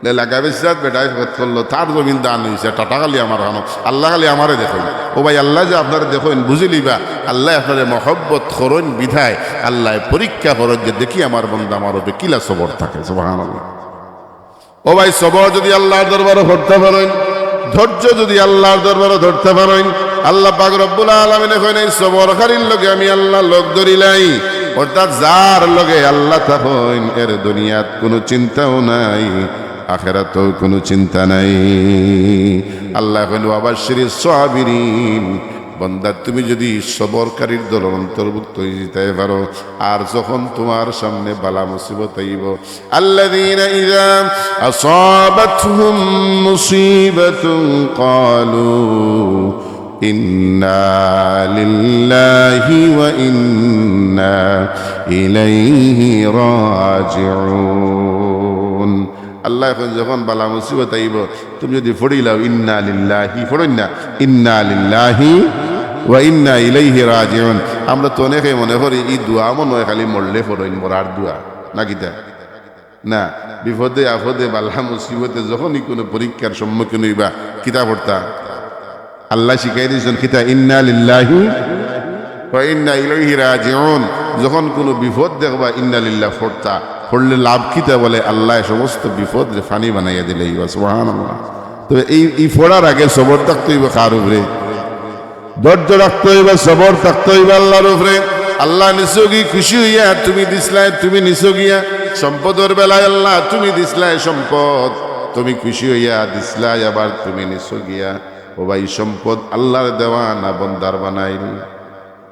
লে লাগাবে সিরাত বেটায় ফত করলো, তার জমিন দান অইছে, টাটা খালি আমার খানো, আল্লাহ খালি আমারে দেখইন। ও ভাই, আল্লায় যে আপনারে দেখইন, বুঝিলিবা, আল্লায় আপনারে মহব্বত করইন বিধায়, আল্লায় পরীক্ষা করইন যে দেখি আমার বন্দা আমার উপরে কিলা সবর থাকে। সুবহানাল্লাহ। ও ভাই, সবর যদি আল্লাহর দরবারো করতা পারইন, ধৈর্য যদি আল্লাহর দরবারো ধরতা পারইন, আল্লাহ পাক রব্বুল আলামিনে কইন, "এই সবরকারীর লগে আমি আল্লাহ লগ ধরিলাই।" অর্থাৎ যার লগে আল্লাহ থাকইন, এর দুনিয়াত কুনু চিন্তাও নাই, আখেরাতও কুনু চিন্তা নাই। আল্লায় কইন, "ওয়াবাশশিরিস সাবিরিন।" বন্দা, তুমি যদি সবরকারীর দলর অন্তর্ভুক্ত অইযিতায় পারো, আর যখন তুমার সামনে বালা মুসিবত আইবো, الذين إذا أصابتهم مصيبة قالوا إنا لله وإنا إليه راجعون। আল্লায় কইন, যখন বালা মুসিবত আইবো, তুমি যদি পড়িলাও, "ইন্না লিল্লাহি", পড়ইন না, "ইন্না লিল্লাহি ওয়া ইন্না ইলাইহি রাজিউন।" আমরা তো অনেকে মনে করি, ই দোয়া মনে অয় খালি মরলে পড়ইন, মরার দোয়া, না কিতা? না, বিপদে আপদে বালা মুসিবতে যখনই কুনু পরীক্ষার সম্মুখীন অইবা, কিতা পড়তা? আল্লায় শিখাই দিছইন কিতা? ইন্না লিল্লাহি ওয়া ইন্না ইলাইহি রাজিউন। যখন কুনু বিপদ দেখবা, ইন্না লিল্লাহ পড়তা। পড়লে লাভ কিতা? বলে, আল্লায় সমস্ত বিপদরে ফানি বানাইয়া দিলাইবা। সুবহানাল্লাহ। তো এই, এই পড়ার আগে সবর থাকতে অইবো কার উপরে? ধৈর্য রাখতে অইবো, সবর থাকতে অইবো আল্লাহর উপরে। আল্লাহ নিছগি খুশি অইয়া তুমি দিছলায়, তুমি নিছগিয়া। সম্পদর বেলায় আল্লাহ তুমি দিছলায় সম্পদ, তুমি খুশি অইয়া দিছলায়, আবার তুমি নিছগিয়া। ও ভাই, সম্পদ আল্লাহর দেওয়া না বন্দার বানাইল?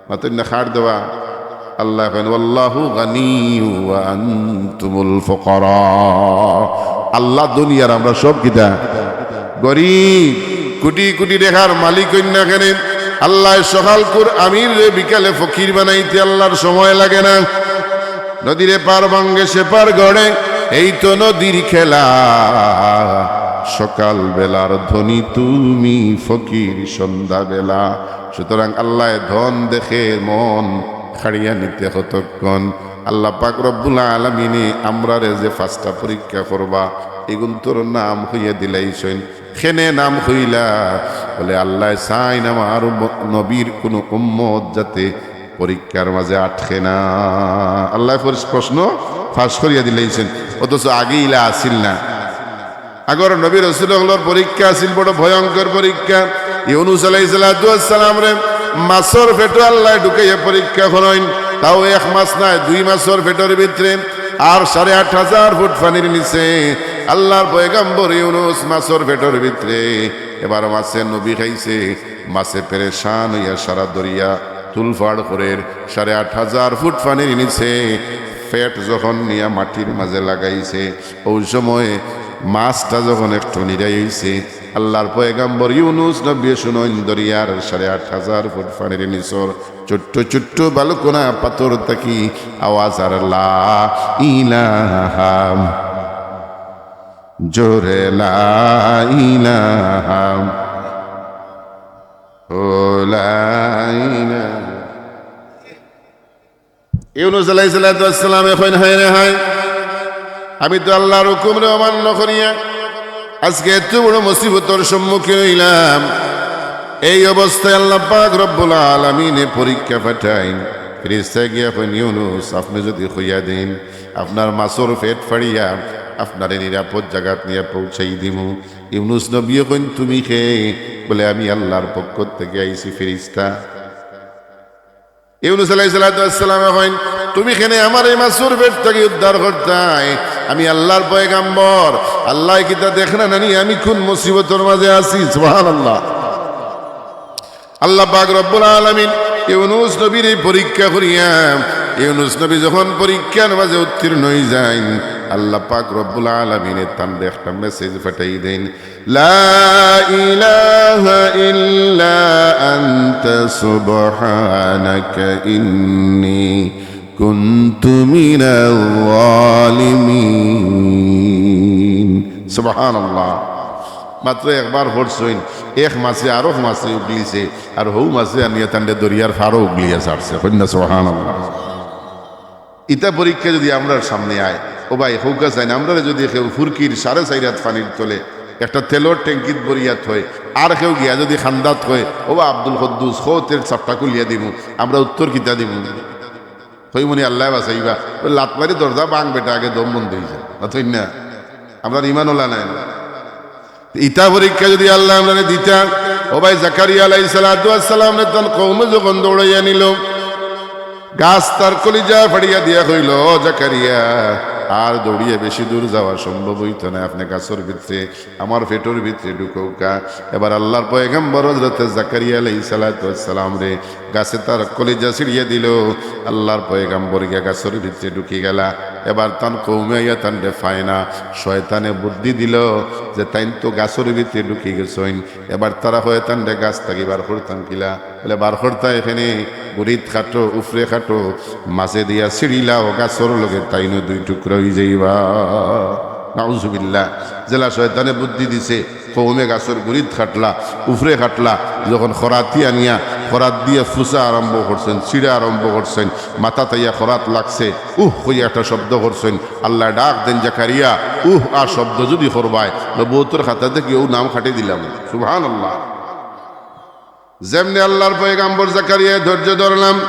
মাতইন না, কার দেওয়া? আল্লায় কইন, "ওয়াল্লাহু গানিয়্যুন ওয়া আনতুমুল ফুকারা।" আল্লাহ ধনী আর আমরা সব কিতা? গরিব। কোটি কোটি টেকার মালিক অইন না কেনে, আল্লায় সকালকুর আমিররে বিকালে ফকির বানাইতে আল্লাহর সময় লাগে না। নদীর এপার ভাঙ্গে সেপার গড়ে, এই তো নদীর খেলা। সকাল বেলার ধনী তুমি, ফকির সন্ধ্যা বেলা। সুতরাং আল্লায় ধন দেখে মন কাড়িয়া নিতে কতক্ষণ। আল্লাহ পাক রব্বুল আলামিনে আমরারে যে পাঁচটা পরীক্ষা করবা, ইগুনতর নাম কইয়া দিলাইছইন। কেনে নাম কইলা? বলে, আল্লায় চাইন আমার উম্ম-, নবীর কুনু উম্মত যাতে পরীক্ষার মাঝে আটকে না। আল্লায় পরিস-, প্রশ্ন ফাঁস করিয়া দিলাইছইন, অথচ আগে ইলা আছিল না। আগর নবী রসুল অকলর পরীক্ষা আছিল বড় ভয়ঙ্কর পরীক্ষা। ইউনুস আলাইহিস সালাতু ওয়াস সালামরে মাছর পেটো আল্লায় ঢুকাইয়া পরীক্ষা করইন, তাও এক মাছ নায়, দুই মাছর পেটর ভিতরে, আর সাড়ে আট হাজার ফুট পানির নিচে। আল্লাহর পয়গম্বর ইউনুস মাছর পেটর ভিতরে, এবার মাছে নবী খাইছে, মাছে পেরেশান অইয়া সারা দরিয়া তুলফাড় করের, সাড়ে আট হাজার ফুট পানির নিচে। পেট যখন নিয়া মাটির মাঝে লাগাইছে, অউ সময় মাছটা যখন একটু নিরাই অইছে, আল্লাহর পয়গাম্বর ইউনুস নবীয়ে শুনইন দরিয়ার সাড়ে আট হাজার ফুট পানির নিচর ছোট্ট ছোট্ট বালুকণা পাথর থাকি আওয়াজ আর লা ইলাহা, জোরে লা ইলাহা, ও লা ইলাহা। ইউনুস আলাইহিস সালাতু ওয়াস সালামে কইন, "হায় রে হায়, আমি তো আল্লাহর হুকুমরে অমান্য করিয়া আজকে এত বড় মুসিবতর সম্মুখীন অইলাম।" এই অবস্থায় আল্লাহ পাক রব্বুল আলামিনে পরীক্ষা পাঠাইন। ফিরিস্তা গিয়া কইন, "ইউনুস, আপনে যদি কইয়া দেইন, আপনার মাছর পেট ফাড়িয়া আপনারে নিরাপদ জাগাত নিয়া পৌঁছাই দিমু।" ইউনুস নবীয়ে কইন, "তুমি কে?" বলে, "আমি আল্লাহর পক্ষ থাকি আইছি ফিরিস্তা।" ইউনুস আলাইহিস সালাতু ওয়াস সালামে কইন, "তুমি কেনে আমারে এই মাছর পেট থাকি উদ্ধার করতায়? আমি আল্লাহর পয়গাম্বর, আল্লায় কিতা দেখরা না নি আমি কুন মুসিবতর মাঝে আছি?" সুবহানাল্লাহ। আল্লাহ পাক রব্বুল আলামিন ইউনুস নবীর এই পরীক্ষা করিয়া, ইউনুস নবী যখন পরীক্ষার মাঝে উত্তীর্ণ অইযাইন, আল্লাহ পাক রব্বুল আলামিনে তানরে একটা message পাঠাই দেইন, "লা ইলাহা ইল্লা আনতা সুবহানাকা ইন্নী কুনতু মিনাজ জালিমিন।" সুবহানাল্লাহ। মাত্র একবার পড়ছইন, এক মাছে আরক মাছে উগলিছে, আর হউ মাছে আনিয়া তানরে দরিয়ার পারো উগলিয়া ছাড়ছে। কইন না সুবহানাল্লাহ। ইতা পরীক্ষা যুদি আমরার সামনে আয়, ও ভাই, কউক্কা চাইন, আমরারে যুদি কেউ ফুরকির সাড়ে চাইর আত পানির তলে একটা তেলর ট্যাঙ্কিত ভরিয়া থয়, আর কেউ গিয়া যুদি কান্দাত কয়, "ও বা আব্দুল কুদ্দুস, কও তে চাপটা খুলিয়া দিমু", আমরা উত্তর কিতা দিমু? কইমু নি, "আল্লায় বাচাইবা, অউ লাত মারি দরজা ভাং বেটা, আগে দম বন্ধ অইযায়।" মাতইন না? আমরার ইমান অলা নায় না। ইতা পরীক্ষা যুদি আল্লায় আমরারে দিতা, ও ভাই, জাকারিয়া আলাইহিস সালাতু ওয়াস সালামরে তান কওমে যখন দৌড়াইয়া নিলো, গাছ তার কলিজা ফাড়িয়া দিয়া কইলো, "ও জাকারিয়া, আর দৌড়িয়া বেশি দূর যাওয়া সম্ভব অইতো নায়, আপনে গাছর ভিতরে, আমার পেটর ভিতরে ঢুকউক্কা।" এবার আল্লাহর পয়গম্বর হযরতে জাকারিয়া আলাইহিস সালাতু ওয়াস সালামরে গাছে তার কলিজা ছিড়িয়া দিলো। আল্লাহর পয়গম্বর গিয়া গাছর ভিতরে ঢুকি গেলা। এবার তান কওমে আইয়া তানরে পায় না। শয়তানে বুদ্ধি দিলো যে তাইন তো গাছর ভিতরে ঢুকি গেছইন, এবার তারা কয় তানরে গাছ থাকি বার করতাম কিলা? বলে, "বার করতায় কেনে, গুড়িত কাটো, উফরে কাটো, মাঝে দিয়া ছিড়িলাও, গাছর লগে তাইনও দুই টুকরা অইযাইবা।" নাউজুবিল্লাহ। যেলা শয়তানে বুদ্ধি দিছে, কওমে গাছর গুড়িত কাটলা, উফরে কাটলা, যখন খরাতি আনিয়া খরাত দিয়া ফুসা আরম্ভ করছইন, ছিড়া আরম্ভ করছইন, মাথাত আইয়া খরাত লাগছে, উহ কইয়া একটা শব্দ করছইন, আল্লায় ডাক দেইন, "জাকারিয়া, উহ আর শব্দ যুদি করবায়, নবুয়তর খাতা থাকি অউ নাম কাটি দিলাম।" সুবহানাল্লাহ। যেমনে আল্লাহর পয়গাম্বর জাকারিয়ায় ধৈর্য ধরলাম,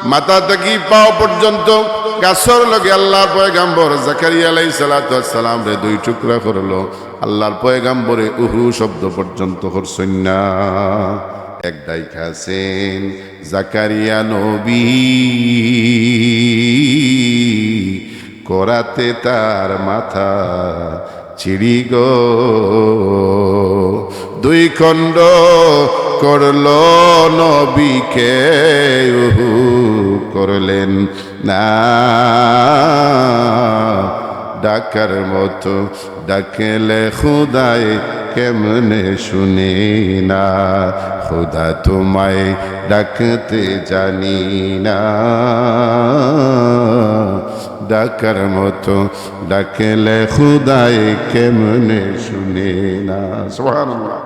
মাথা থাকি পাও পর্যন্ত গাছর লগে আল্লাহর পয়গাম্বর জাকারিয়া আলাইহিস সালাতু ওয়াস সালামরে দুই টুকরা করলো। আল্লাহর পয়গাম্বরে উহু শব্দ পর্যন্ত করছইন না। এক দাইক আছেন জাকারিয়া নবী, খরাতে তার মাথা ছিড়ি গো, দুই খণ্ড করলো নবীকে উহু করলেন না। ডাকার মতো ডাকলে খুদায় কেমনে শুনে না, খুদা তোমায় ডাকতে জানি না, ডাকার মতো ডাকলে খুদায় কেমনে শুনে না। সুবহানাল্লাহ।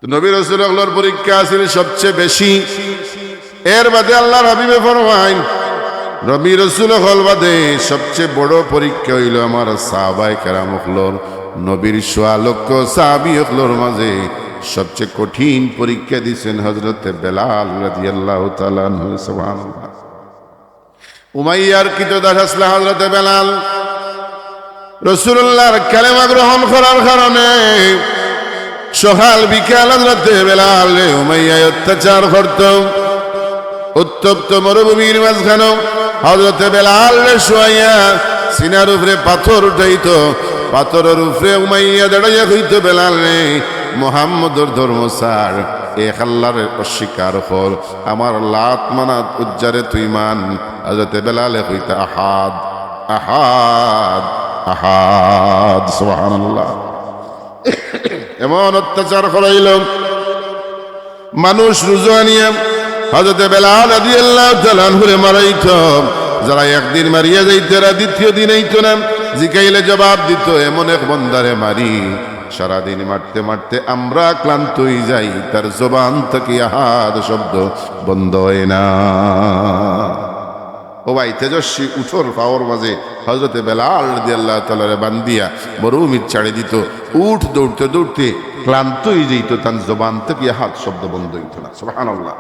তো নবী রাসূল অকলর পরীক্ষা আছিল সবচেয়ে বেশি। এর বাদে আল্লাহর হাবিবে ফরমাইন, নবী রাসূল অকল বাদে সবচেয়ে বড় পরীক্ষা অইলো আমার সাহাবায়ে কেরাম অকলর। নবীর সোয়া লক্ষ সাহাবী অকলর মাঝে সবচেয়ে কঠিন পরীক্ষা দিছেন হযরতে বেলাল রাদিয়াল্লাহু তাআলা আনহু। সুবহানাল্লাহ। উমাইয়ার কৃতদাস আছলা হযরতে বেলাল। রাসূলুল্লাহর কালেমা গ্রহণ করার কারণে সকাল বিকাল হযরতে বেলালরে উমাইয়ায় অত্যাচার করতো। উত্তপ্ত মরুভূমির মাঝখানো হযরতে বেলালরে শুয়াইয়া সিনার উপরে পাথর উঠাইতো। পাথরর উপরে উমাইয়া দাঁড়াইয়া কইতো, "বেলাল রে, মুহাম্মদর ধর্ম ছাড়, এক আল্লাহরে অস্বীকার কর।" আমার লাত মানাত উজ্জারে তুই মান। হযরতে বেলালে কইতা, "আহাদ, আহাদ, আহাদ।" সুবহানাল্লাহ। এমন অত্যাচার করাইল, মানুষ রুজু আনিয়া হযরতে বেলাল রাদিয়াল্লাহু তাআলা আনহুরে মারাইতো। যারা একদিন মারিয়া যাইতো, এরা দ্বিতীয় দিন আইতো না। জিকাইলে জবাব দিতো, এমন এক বন্দারে মারি, সারাদিন মারতে মারতে আমরা ক্লান্ত অইযাই, তার জবান থাকি আহাদ শব্দ বন্ধ অয় না। ও ভাই, তেজস্বী উটর পাওর মাঝে হযরতে বেলাল রাদিয়াল্লাহু তাআলারে বান্ধিয়া মরুভূমিত ছাড়ি দিতো। উট দৌড়তে দৌড়তে ক্লান্ত অইযাইতো, তান জবান থাকি আহাদ শব্দ বন্ধ অইতো না। সুবহানাল্লাহ।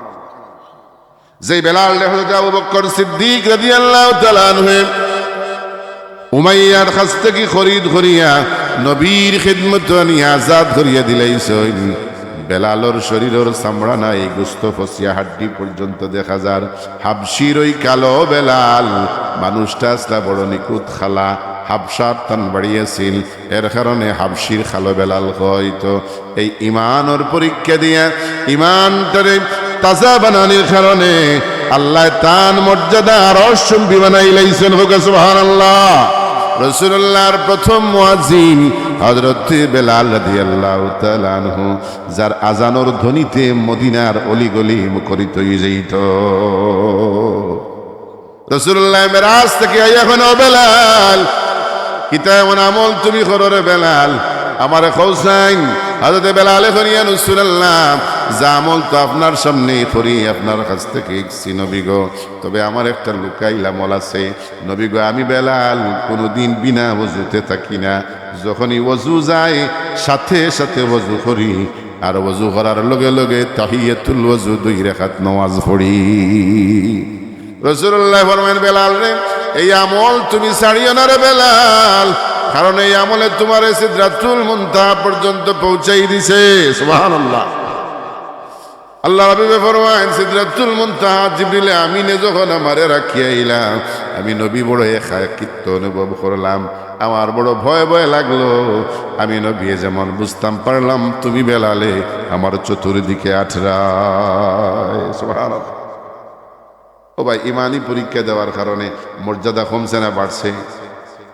যেই বেলালরে হযরত আবু বকর সিদ্দিক রাদিয়াল্লাহু তাআলা আনহু উমাইয়ার কাছ থাকি খরিদ করিয়া নবীর খিদমতো আনিয়া আজাদ করিয়া দিলাইছইন, বেলালর শরীরর চামড়া নাই, গোস্ত ফসিয়া হাড্ডি পর্যন্ত দেখা যার। হাবশির ওই কালো বেলাল, মানুষটা আছলা বড় নিখুঁত কালা, হাবশাত তান বাড়ি আছিল, এর কারণে হাবশির কালো বেলাল কইতো। এই ইমানর পরীক্ষা দিয়া ইমানটারে তাজা বানানির কারণে আল্লায় তান মর্যাদা আরশচুম্বী বানাইলাইছইন। কউক্কা সুবহানাল্লাহ। রাসূলুল্লাহর প্রথম মুয়াজ্জিন হযরতে বেলাল রাদিয়াল্লাহু তাআলা আনহু, যার আজানর ধ্বনিতে মদিনার অলিগলি মুখরিত অইযাইত। রাসূলুল্লাহ মেরাজ থাকি আইয়া কইন, "ও বেলাল, কিতা এমন আমল তুমি করো রে বেলাল? আমারে কওছাইন।" হযরতে বেলালে কইন, "ইয়া রাসূলুল্লাহ, যে আমল তো আপনার সামনেই করি, আপনার কাছ থাকি শিখছি নবী গো, তবে আমার একটা লুকাইল আমল আছে। নবী গো, আমি বেলাল কুনুদিন বিনা ওযুতে থাকি না, যখনই ওযু যায় সাথে সাথে ওযু করি, আর ওযু করার লগে লগে তাহিয়াতুল ওযু দুই রাকাত নামাজ পড়ি।" রাসূলুল্লাহ ফরমাইন, "বেলাল রে, এই আমল তুমি ছাড়িও না রে বেলাল, কারণ এই আমলে তুমারে সিদরাতুল মুনতাহা পর্যন্ত পৌঁছাই দিছে।" সুবহানাল্লাহ। আল্লাহর হাবিবে ফরমাইন, "সিদরাতুল মুনতাহা জিবরিলে আমিনে যখন আমারে রাখিয়া আইলা, আমি নবী বড় একাকিত্ব অনুভব করলাম, আমার বড় ভয় ভয় লাগলো। আমি নবী যেমন বুঝতাম পারলাম, তুমি বেলালে আমার চতুর্দিকে আটরায়।" সুবহানাল্লাহ। ও ভাই, ইমানি পরীক্ষা দেওয়ার কারণে মর্যাদা কমছে না বাড়ছে?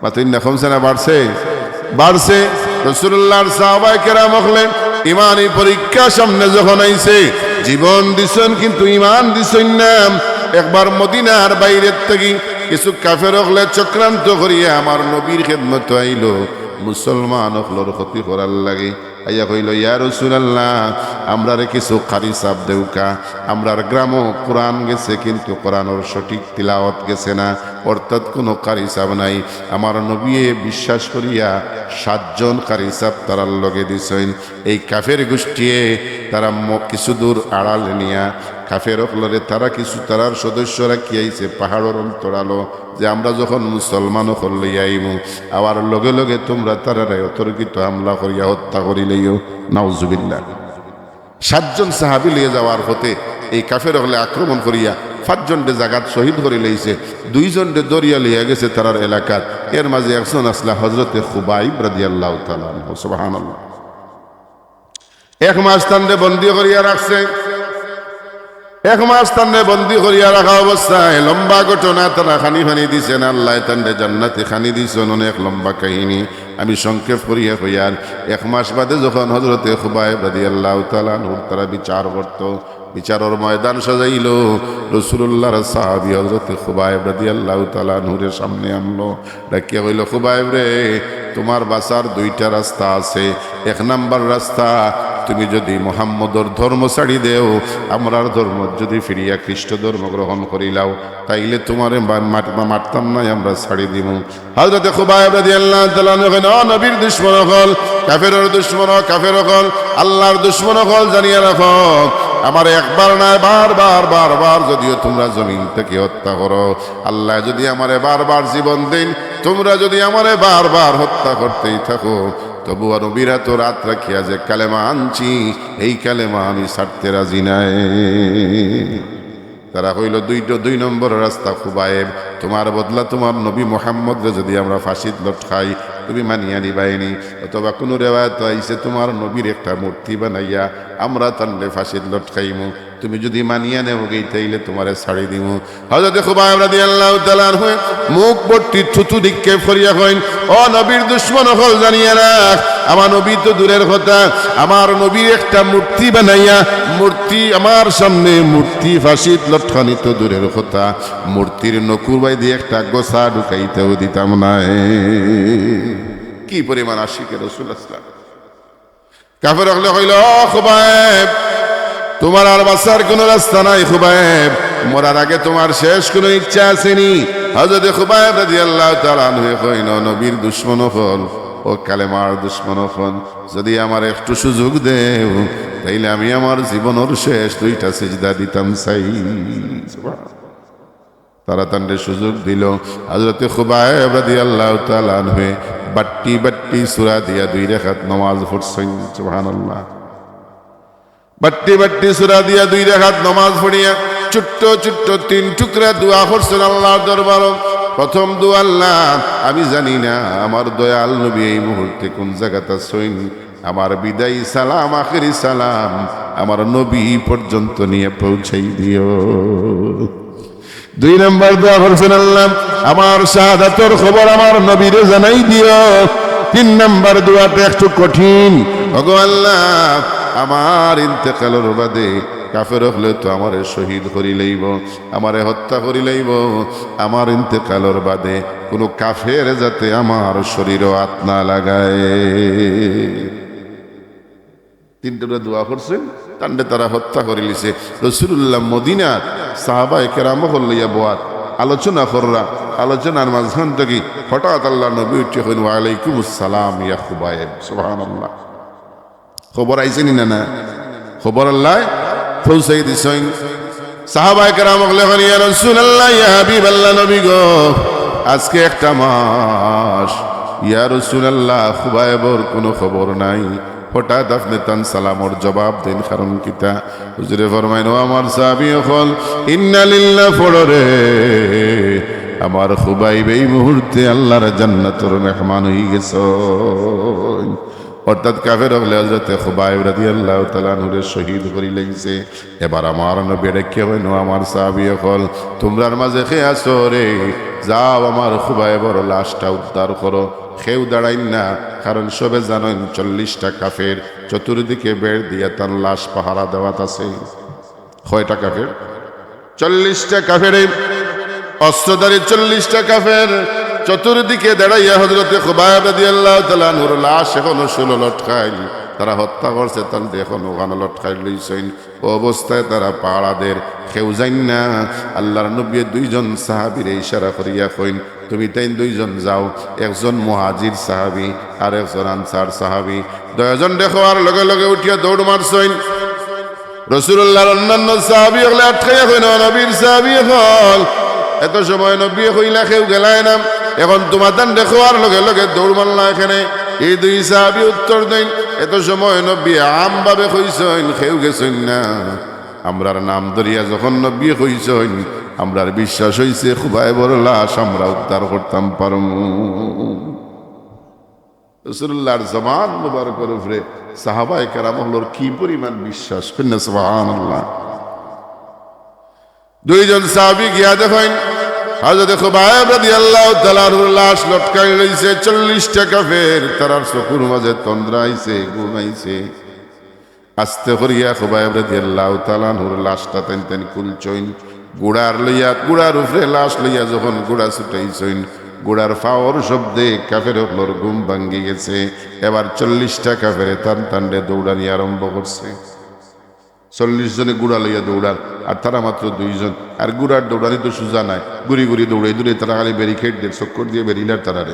মাতইন না, কমছে না বাড়ছে? বাড়ছে। রাসূলুল্লাহর সাহাবায়ে কেরাম অকলে ইমানি পরীক্ষা সামনে যখন আইছে, জীবন দিছইন কিন্তু ইমান দিছইন না। একবার মদিনার বাইরের থাকি কিছু কাফের অকলে চক্রান্ত করিয়া আমার নবীর খেদমতো আইলো, মুসলমান অকলর ক্ষতি করার লাগি। আইয়া কইলো, "ইয়া রাসূলুল্লাহ, আমরারে কিছু কারি সাব দেউক্কা। আমরার গ্রামো কোরআন গেছে, কিন্তু কোরআনর সঠিক তিলাওয়াত গেছে না, অর্থাৎ কুনু কারি সাব নাই। আমার নবীয়ে বিশ্বাস করিয়া সাতজন কারি সাব তারার লগে দিছইন।" এই কাফের গোষ্ঠীয়ে তারা ম-, কিছু দূর আড়ালে নিয়া কাফের অকলরে তারা কিছু তারার সদস্য রাখিয়া আইছে পাহাড়র অন্তরালো, যে আমরা যখন মুসলমান অকল লইয়া আইমু, আবার লগে লগে তুমরা তারারে অতর্কিত হামলা করিয়া হত্যা করিলাইও। নাউজুবিল্লাহ। সাতজন সাহাবী লইয়া যাওয়ার পথে এই কাফের অকলে আক্রমণ করিয়া পাঁচজনরে জাগাত শহীদ করিলাইছে, দুইজনরে ধরিয়া লইয়া গেছে তারার এলাকাত। এর মাঝে একজন আছলা হযরতে খুবাইব রাদিয়াল্লাহু তাআলা আনহু। সুবহানাল্লাহ। এক মাস তানরে বন্দী করিয়া রাখছে। এক মাস তানরে বন্দী করিয়া রাখা অবস্থায় লম্বা ঘটনা, তারা খানি ফানি দিছে না, আল্লায় তানরে জান্নাতি খানি দিছইন, অনেক লম্বা কাহিনী। আমি সংক্ষেপ করিয়া কইয়ার, এক মাস বাদে যখন হযরতে খুবাইব রাদিয়াল্লাহু তাআলা আনহুর তারা বিচার করতো, বিচারর ময়দান সাজাইলো, রাসূলুল্লাহর সাহাবী হযরতে খুবাইব রাদিয়াল্লাহু তাআলা আনহুরে সামনে আনলো। ডাকিয়া কইলো, "খুবাইব রে, তুমার বাঁচার দুইটা রাস্তা আছে। এক নাম্বার রাস্তা, তুমি যুদি মুহাম্মদর ধর্ম ছাড়ি দেও, আমরার ধর্মত যুদি ফিরিয়া খ্রিস্ট ধর্ম গ্রহণ করিলাও, তাইলে তুমারে মা-, মার-, মারতাম নায়, আমরা ছাড়ি দিমু।" হযরতে খুবাইব রাদিয়াল্লাহু তাআলা আনহু কইন, "ও নবীর দুশমন অকল, কাফেরর দুশমন, ও কাফের অকল, আল্লাহর দুশমন অকল, জানিয়া রাখো, আমারে একবার নায়, বারবার, বারবার যুদিও তুমরা জমিন থাকি হত্যা করো, আল্লায় যুদি আমারে বারবার জীবন দেইন, তুমরা যুদি আমারে বারবার হত্যা করতেই থাকো, তবুও নবীর আতো আত রাখিয়া যে কালেমা আনছি, এই কালেমা আমি ছাড়তে রাজি নায়।" তারা কইলো, "দুই, দুই নম্বর রাস্তা খুবাইব, তুমার বদলা তুমার নবী মুহাম্মদরে যুদি আমরা ফাঁসিত লটকাই, তুমি মানিয়া নিবায়নি? অথবা কুনু রেওয়ায়েত আইছে তুমার নবীর একটা মূর্তি বানাইয়া আমরা তানরে ফাঁসিত লটকাইমু।" তুমি যুদি মানিয়া নেওগি, তাইলে তুমারে ছাড়ি দিমু। হযরতে খুবাইব রাদিয়াল্লাহু তাআলা আনহু মুখ ভর্তি থুথু নিক্ষেপ করিয়া কইন, "ও নবীর দুশমন অকল, জানিয়া রাখ, আমার নবী তো দূরের কথা, আমার নবীর একটা মূর্তি বানাইয়া, মূর্তি আমার সামনে, মূর্তি ফাঁসিত লটকানি তো দূরের কথা, মূর্তির নকুর বাইদি একটা গোছা ঢুকাইতেও দিতাম নায়।" কি পরিমাণ আশিকে রাসূল আছলা। কাফের অকলে কইল, "ও খুবাইব, তুমার আর বাঁচার কুনু রাস্তা নাই খুবাইব, মরার আগে তুমার শেষ কুনু ইচ্ছা আছেনি?" হযরতে খুবাইব রাদিয়াল্লাহু তাআলা আনহু কইন, "নবীর দুশমন অকল, ও কালেমার দুশমন অকল, যুদি আমারে একটু সুযোগ দেও, তাইলে আমি আমার জীবনর শেষ দুইটা সিজদা দিতাম চাই।" সুবহানাল্লাহ। তারা তানরে সুযোগ দিল। হযরতে খুবাইব রাদিয়াল্লাহু তাআলা আনহু বাট্টি বাট্টি সূরা দিয়া দুই রাকাত নামাজ পড়ছইন। সুবহানাল্লাহ। বাট্টি বাট্টি সূরা দিয়া দুই রাকাত নামাজ পড়িয়া ছোট্ট ছোট্ট তিন টুকরা দোয়া করছইন আল্লাহর দরবারো। প্রথম দোয়া, "আল্লাহ, আমি জানি না আমার দয়াল নবী এই মুহূর্তে কুন জাগাত আছইন, আমার বিদায়ী সালাম, আখেরি সালাম আমার নবী পর্যন্ত নিয়া পৌঁছাই দিও।" দুই নাম্বার দোয়া করছইন, "আল্লাহ, আমার শাহাদাতর খবর আমার নবীরে জানাই দিও।" তিন নাম্বার দোয়াটা একটু কঠিন, "ওগো আল্লাহ, আমার ইন্তেকালর বাদে কাফের অকলে তো আমারে শহীদ করি লাইবো, আমারে হত্যা করি লাইবো, আমার ইন্তেকালর বাদে কুনু কাফের যাতে আমার শরীরো আত না লাগায়।" তিন টুকরা দোয়া করছইন, তানরে তারা হত্যা করিলিছে। রাসূলুল্লাহ মদিনার সাহাবায়ে কেরাম অকল লইয়া বওয়াত, আলোচনা কররা। আলোচনার মাঝখান থাকি হঠাৎ আল্লার নবী উঠিয়া কইন, "ওয়ালাইকুমুস সালাম ইয়া খুবাইব।" সুবহানাল্লাহ। খবর আইছে নি না, না? খবর আল্লায় পৌঁছাই দিছইন। সাহাবায়ে কেরাম অকলে কইন, "ইয়া রাসূলুল্লাহ, ইয়া হাবিবাল্লাহ, নবী গো, আজকে একটা মাস, ইয়া রাসূলুল্লাহ, খুবাইবর কুনু খবর নাই।" হঠাৎ আপনে তান সালামর জবাব দেইন, কারণ কিতা? হুজুরে ফরমাইন, "ও আমার সাহাবী অকল, ইন্না লিল্লাহ পড়ো রে, আমার খুবাইব এই মুহূর্তে আল্লার জান্নাতর মেহমান অইগেছইন।" অর্থাৎ কাফের অকলে হযরতে খুবাইব রাদিয়াল্লাহু তাআলা আনহুরে শহীদ করি লাইছে। এবার আমার নবী ডাকিয়া কইন, "ও আমার সাহাবী অকল, তুমরার মাঝে কে আছো রে, যাও আমার খুবাইবর লাশটা উদ্ধার করো।" কেউ দাঁড়াইন না, কারণ সবে জানইন চল্লিশটা কাফের চতুর্দিকে বেড় দিয়া তান লাশ পাহারা দেওয়াত আছে। কয়টা কাফের? চল্লিশটা কাফের, অস্ত্রধারী চল্লিশটা কাফের চতুর্দিকে দাঁড়াইয়া হযরতে খুবাইব রাদিয়াল্লাহু তাআলা আনহুর লাশ এখনো শুলো লটকাইল। তারা হত্যা করছে, তানরে এখনো ওখানো লটকাইল রইছইন। ও অবস্থায় তারা পাহারা দের, কেউ যাইন না। আল্লার নবীয়ে দুইজন সাহাবীরে ইশারা করিয়া কইন, "তুমি তাইন দুইজন যাও, একজন মুহাজির সাহাবী আর একজন আনসার সাহাবী।" দুইজনরে কওয়ার লগে লগে উঠিয়া দৌড় মারছইন। রাসূলুল্লাহর অন্যান্য সাহাবী অকলে আটকাইয়া কইন, "ও নবীর সাহাবী অকল, এত সময় নবীয়ে কইলা কেউ গেলায় না, এখন তুমাতানরে কওয়ার লগে লগে দৌড় মারলায় কেনে?" এই দুই সাহাবী উত্তর দেইন, "এত সময় নবীয়ে আমভাবে কইছইন, কেউ গেছইন না। আমরার নাম ধরিয়া যখন নবীয়ে কইছইন, আমরার বিশ্বাস অইছে খুবাইবর লাশ আমরা উদ্ধার করতাম পারমু।" রাসূলুল্লাহর জবান মুবারকর উপরে সাহাবায়ে কেরাম অকলর কি পরিমাণ বিশ্বাস, কইন না সুবহানাল্লাহ। দুইজন সাহাবী গিয়া দেখইন, হযরতে খুবাইব রাদিয়াল্লাহু তাআলা আনহুর লাশ লটকাই রইছে, চল্লিশটা কাফের, তারার চকুর মাঝে তন্দ্রা আইছে, ঘুম আইছে। আস্তে করিয়া খুবাইব রাদিয়াল্লাহু তাআলা আনহুর লাশটা তাইন তাইন খুলছইন। ঘোড়ার লইয়া, ঘোড়ার উপরে লাশ লইয়া যখন ঘোড়া ছুটাইছইন, ঘোড়ার ফাওর শব্দে কাফের অকলর ঘুম ভাঙ্গি গেছে। এবার চল্লিশটা কাফেরে তান তানরে দৌড়ানি আরম্ভ করছে। চল্লিশ জনে ঘোড়া লইয়া দৌড়ার, আর তারা মাত্র দুইজন। আর ঘোড়ার দৌড়ানি তো সুজা নায়, ঘুরি ঘুরি দৌড়াই দৌড়াই তারা খালি ব্যারিকেড দের, চক্কর দিয়া বেড়িলার তারারে।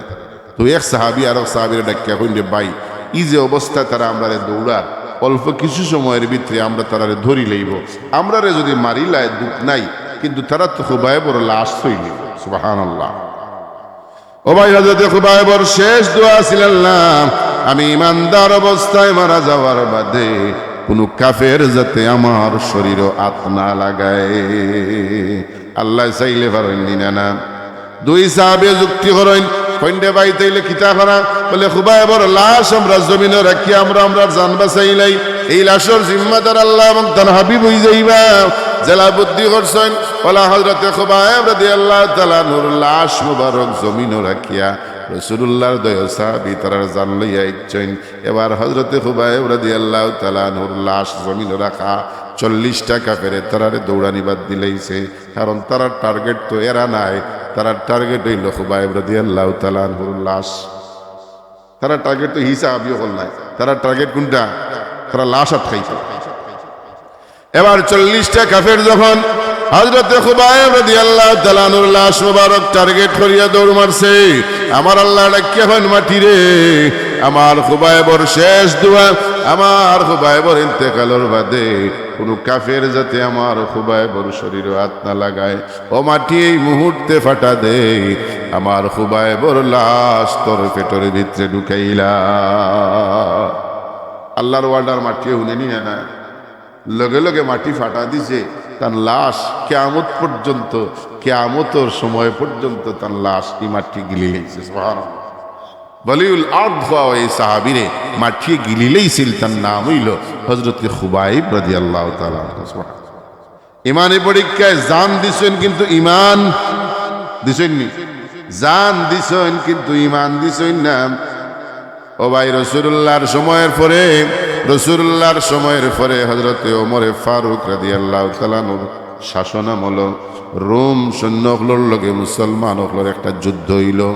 তো এক সাহাবী আরক সাহাবীরে ডাকিয়া কইন, "রে ভাই, ই যে অবস্থায় তারা আমরারে দৌড়ার, অল্প কিছু সময়র ভিতরে আমরা তারারে ধরি লইবো। আমরারে যদি মারিলায় দুখ নাই, কিন্তু তারা তো খুবাইবর লাশ ছইলিবো।" সুবহানাল্লাহ। ও ভাই, হযরতে খুবাইবর শেষ দোয়া আছিল, "আল্লাহ, আমি ইমানদার অবস্থায় মারা যাওয়ার বাদে কুনু কাফের যাতে আমার শরীরো আত না লাগায়।" আল্লায় চাইলে পারইন নি না, না? দুই সাহাবী যুক্তি করইন, কইন, "রে ভাই, তাইলে কিতা করা?" বলে, "খুবাইবর লাশ আমরা জমিনো রাখি, আমরা আমরার জান বাঁচাইলাই। এই লাশর জিম্মাদার আল্লাহ এবং তান হাবিব অইযাইবা।" যেলা বুদ্ধি করছইন, অলা হযরতে খুবাইব রাদিয়াল্লাহু তাআলা আনহুর লাশ মুবারক জমিনো রাখিয়া রাসূলুল্লাহর দুইও সাহাবী তারার জান লইয়া আইচ্ছইন। এবার হযরতে খুবাইব রাদিয়াল্লাহু তাআলা আনহুর লাশ জমিনো রাখা, চল্লিশটা কাফেরে তারারে দৌড়ানি বাদ দিলাইছে। কারণ তারার টার্গেট তো এরা নায়, তারার টার্গেট অইলো খুবাইব রাদিয়াল্লাহু তাআলা আনহুর লাশ। তারার টার্গেট তো হি সাহাবী অকল নায়, তারার টার্গেট কুনটা? তারা লাশ আটকাইতো। এবার চল্লিশটা কাফের যখন হযরতে খুবাইব রাদিয়াল্লাহু তাআলা আনহুর লাশ মুবারক টার্গেট করিয়া দৌড় মারছে, আমার আল্লায় ডাকিয়া কইন, "মাটি রে, আমার খুবাইবর শেষ দোয়া, আমার খুবাইবর ইন্তেকালর বাদে কুনু কাফের যাতে আমার খুবাইবর শরীরো আত না লাগায়। ও মাটি, এই মুহূর্তে ফাটা দে, আমার খুবাইবর লাশ তোর পেটর ভিতরে ঢুকাইলা।" আল্লাহর অর্ডার মাটিয়ে হুনে নি না, না? লগে লগে মাটি ফাটা দিছে, তান লাশ কিয়ামত পর্যন্ত, কিয়ামতর সময় পর্যন্ত তান লাশ ই মাটি গিলি লাইছে। সুবহানাল্লাহ। ওয়ালিউল আরদ হওয়া এই সাহাবীরে মাটিয়ে গিলি লাইছিল, তান নাম অইলো হযরতে খুবাইব রাদিয়াল্লাহু তাআলা আনহু। সুবহানাল্লাহ। ইমানি পরীক্ষায় জান দিছইন, কিন্তু ইমান দিছইন নি? জান দিছইন, কিন্তু ইমান দিছইন না। ও ভাই, রসুলুল্লাহর সময়ের পরে, রসুলুল্লাহর সময়ের পরে হযরতে ওমরে ফারুক রাদিয়াল্লাহু তাআলা আনহুর শাসন আমলো রোম সৈন্য অকলর লগে মুসলমান অকলর একটা যুদ্ধ অইলো।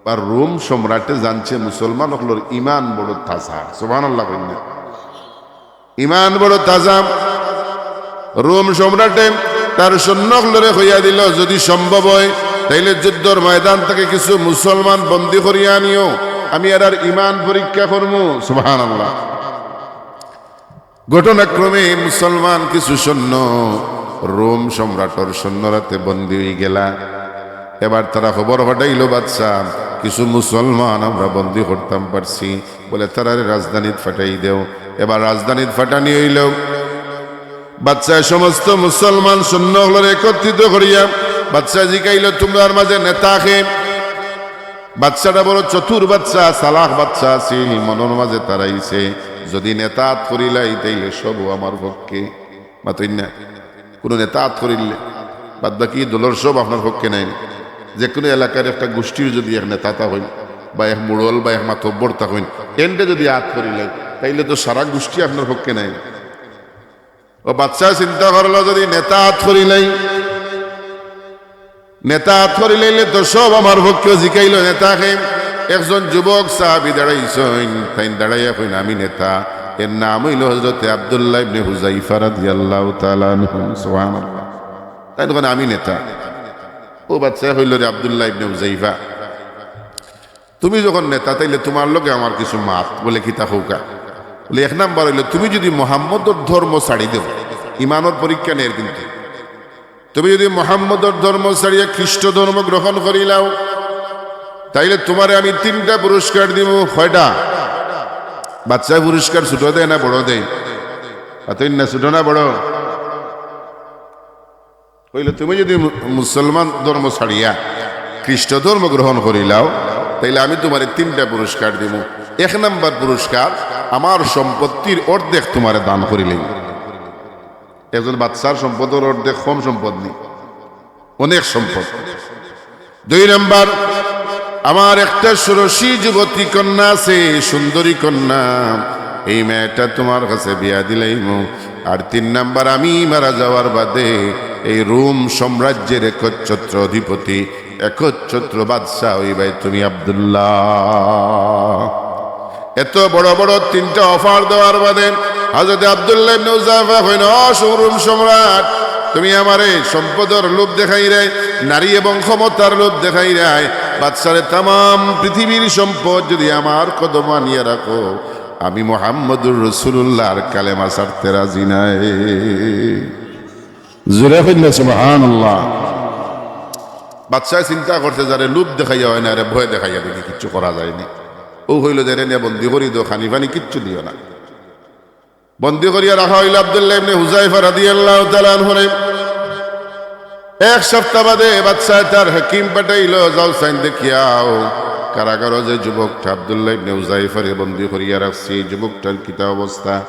আর রোম সম্রাটে জানছে মুসলমান অকলর ইমান বড় তাজা। সুবহানাল্লাহ কইন না? ইমান বড় তাজা। রোম সম্রাটে তার সৈন্য অকলরে কইয়া দিল, "যদি সম্ভব হয়, তাইলে যুদ্ধর ময়দান থাকি কিছু মুসলমান বন্দী করিয়া আনিও, আমি এরার ইমান পরীক্ষা করমু।" সুবহানাল্লাহ। ঘটনাক্রমে মুসলমান কিছু সৈন্য রোম সম্রাটর সৈন্যর আতে বন্দী অইগেলা। এবার তারা খবর পাঠাইল, "বাদশা, কিছু মুসলমান আমরা বন্দী করতাম পারছি, বলে তারারে রাজধানীত পাঠাই দেও।" এবার রাজধানীত পাঠানি অইল। বাদশায় সমস্ত মুসলমান সৈন্য অকলরে একত্রিত করিয়া বাদশায় জিকাইল, "তুমরার মাঝে নেতা কে?" বাদশাটা বড় চতুর বাদশা, চালাক বাদশা আছিল, মনর মাঝে তার আইছে, "যদি নেতা আত করিলাই, তাইলে সবও আমার পক্ষে।" মাতইন না? কুনু নেতা আত করিলে বাদ বাকি দলর সব আপনার পক্ষে নায় নি। যে কুনু এলাকার একটা গোষ্ঠীর যদি এক নেতা তা হইন, বা এক মুড়ল বা এক মাতব্বর তা হইন, এনরে যদি আত করিলাই, তাইলে তো সারা গোষ্ঠী আপনার পক্ষে নায় নি। ও বাদশায় চিন্তা করলো, যদি নেতা আত করিলাই, নেতা আত করিলাইলে তো সব আমার পক্ষে। জিকাইল, "নেতা কে?" একজন যুবক সাহাবী দাঁড়াইছইন, তাইন দাঁড়াইয়া কইন, "আমি নেতা।" এর নাম অইল হযরতে আব্দুল্লাহ ইবনে হুযায়ফা রাদিয়াল্লাহু তাআলা আনহু। সুবহানাল্লাহ। তাইন কইন, "আমি নেতা।" ও বাদশায় কইল, "রে আব্দুল্লাহ ইবনে হুযায়ফা, তুমি যখন নেতা, তাইলে তুমার লগে আমার কিছু মাত।" বলে, "কিতা কউক্কা?" বলে, "এক নাম্বার অইল, তুমি যদি মোহাম্মদর ধর্ম ছাড়ি দেও, ইমানর পরীক্ষা নের কিন্তু, তুমি যদি মোহাম্মদর ধর্ম ছাড়িয়া খ্রিস্ট ধর্ম গ্রহণ করিলাও, তাইলে তুমারে আমি তিনটা পুরস্কার দিমু।" কয়টা? বাদশায় পুরস্কার ছোট দেয় না বড় দেয়? মাতইন না, ছোট না বড়? কইল, "তুমি যদি মু-, মুসলমান ধর্ম ছাড়িয়া খ্রিস্ট ধর্ম গ্রহণ করিলাও, তাইলে আমি তুমারে তিনটা পুরস্কার দিমু। এক নাম্বার পুরস্কার, আমার সম্পত্তির অর্ধেক তুমারে দান করিলাইমু।" একজন বাদশার সম্পদর অর্ধেক কম সম্পদ নি, অনেক সম্পদ। দুই নাম্বার, আমার একটা সুরসী যুবতী কন্যা আছে, সুন্দরী কন্যা, এই মেয়েটা তুমার কাছে বিয়া দিলাইমু। আর তিন নাম্বার, আমি মারা যাওয়ার বাদে এই রোম সাম্রাজ্যের একচ্ছত্র অধিপতি, একচ্ছত্র বাদশা অইবায় তুমি আব্দুল্লাহ। এত বড় বড় তিনটা অফার দেওয়ার বাদে হযরত আব্দুল্লাহ ইবনে হুযায়ফা কইন, "ও রোম সম্রাট, তুমি আমারে সম্পদর লোভ দেখাইরায়, নারী এবং ক্ষমতার লোভ দেখাইরায়, বাদশারে তামাম পৃথিবীর সম্পদ যদি আমার কদমো আনিয়া রাখো, আমি মুহাম্মদুর রাসূলুল্লাহর কালেমা ছাড়তে রাজি নায়।" জোরে কইন না, সুবহানাল্লাহ। বাদশায় চিন্তা করছে, যারে লোভ দেখাইয়া অয় না, এরে ভয় দেখাইয়া দেখি কিচ্ছু করা যায়নি। ও কইল, "যারে নিয়া বন্দি করি দেও, খানি পানি কিচ্ছু দিও না।" বন্দি করিয়া রাখা অইল আব্দুল্লাহ ইবনে হুযায়ফা রাদিয়াল্লাহু তাআলা আনহুরে। এক সপ্তাহ বাদে বাদশায় তার হাকিম পাঠাইল, "যাও চাইন দেখিয়া আও, কারাগারো যে যুবকটা আব্দুল্লাহ ইবনে হুযায়ফারে বন্দি করিয়া রাখছি, এই যুবকটার কিতা অবস্থা?"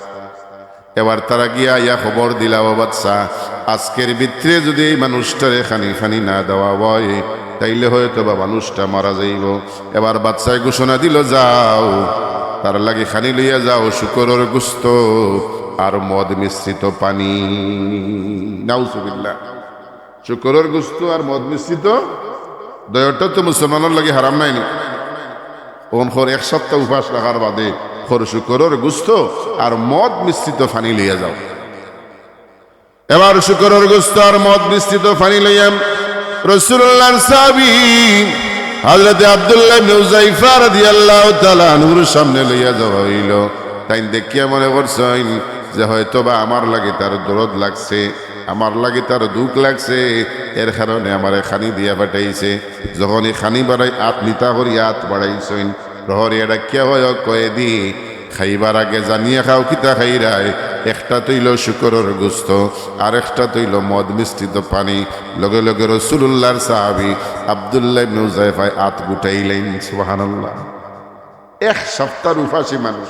এবার তারা গিয়া আইয়া খবর দিলা, "ও বাদশা, আজকের ভিতরে যদি এই মানুষটারে খানি পানি না দেওয়া অয়, তাইলে হয়তো বা মানুষটা মারা যাইবো।" এবার বাদশায় ঘোষণা দিল, "যাও, তার লাগি খানি লইয়া যাও, শুকরর গোস্ত আর মদ মিশ্রিত পানি।" নাউজুবিল্লাহ। শুকরর গোস্ত আর মদ মিশ্রিত, দুইওটা তো মুসলমানর লাগি হারাম নায় নি? অখন খর এক সপ্তাহ উপাস রাখার বাদে খর শুকরর গোস্ত আর মদ মিশ্রিত পানি লইয়া যাও। এবার শুকরর গোস্ত আর মদ মিশ্রিত পানি লইয়া রাসূলুল্লাহর সাহাবী হযরতে আব্দুল্লাহ ইবনে হুযায়ফা রাদিয়াল্লাহু তাআলা আনহুর সামনে লইয়া যাওয়া অইল। তাইন দেখিয়া মনে করছইন যে হয়তো বা আমার লাগি তার দরদ লাগছে, আমার লাগি তার দুখ লাগছে, এর কারণে আমারে খানি দিয়া পাঠাইছে। যখনই খানি বাড়াই আত নিতা করি আত বাড়াইছইন, প্রহরীয়ে ডাকিয়া কয়, "ও কয়েদি, খাইবার আগে জানিয়া খাও কিতা খাইরায়, একটা তইল শুকরর গোস্ত, আর একটা তইল মদ মিশ্রিত পানি।" লগে লগে রাসূলুল্লাহর সাহাবী আব্দুল্লাহ ইবনে হুযায়ফায় আত গুটাইলেন। সুবহানাল্লাহ। এক সপ্তাহর উপাসী মানুষ।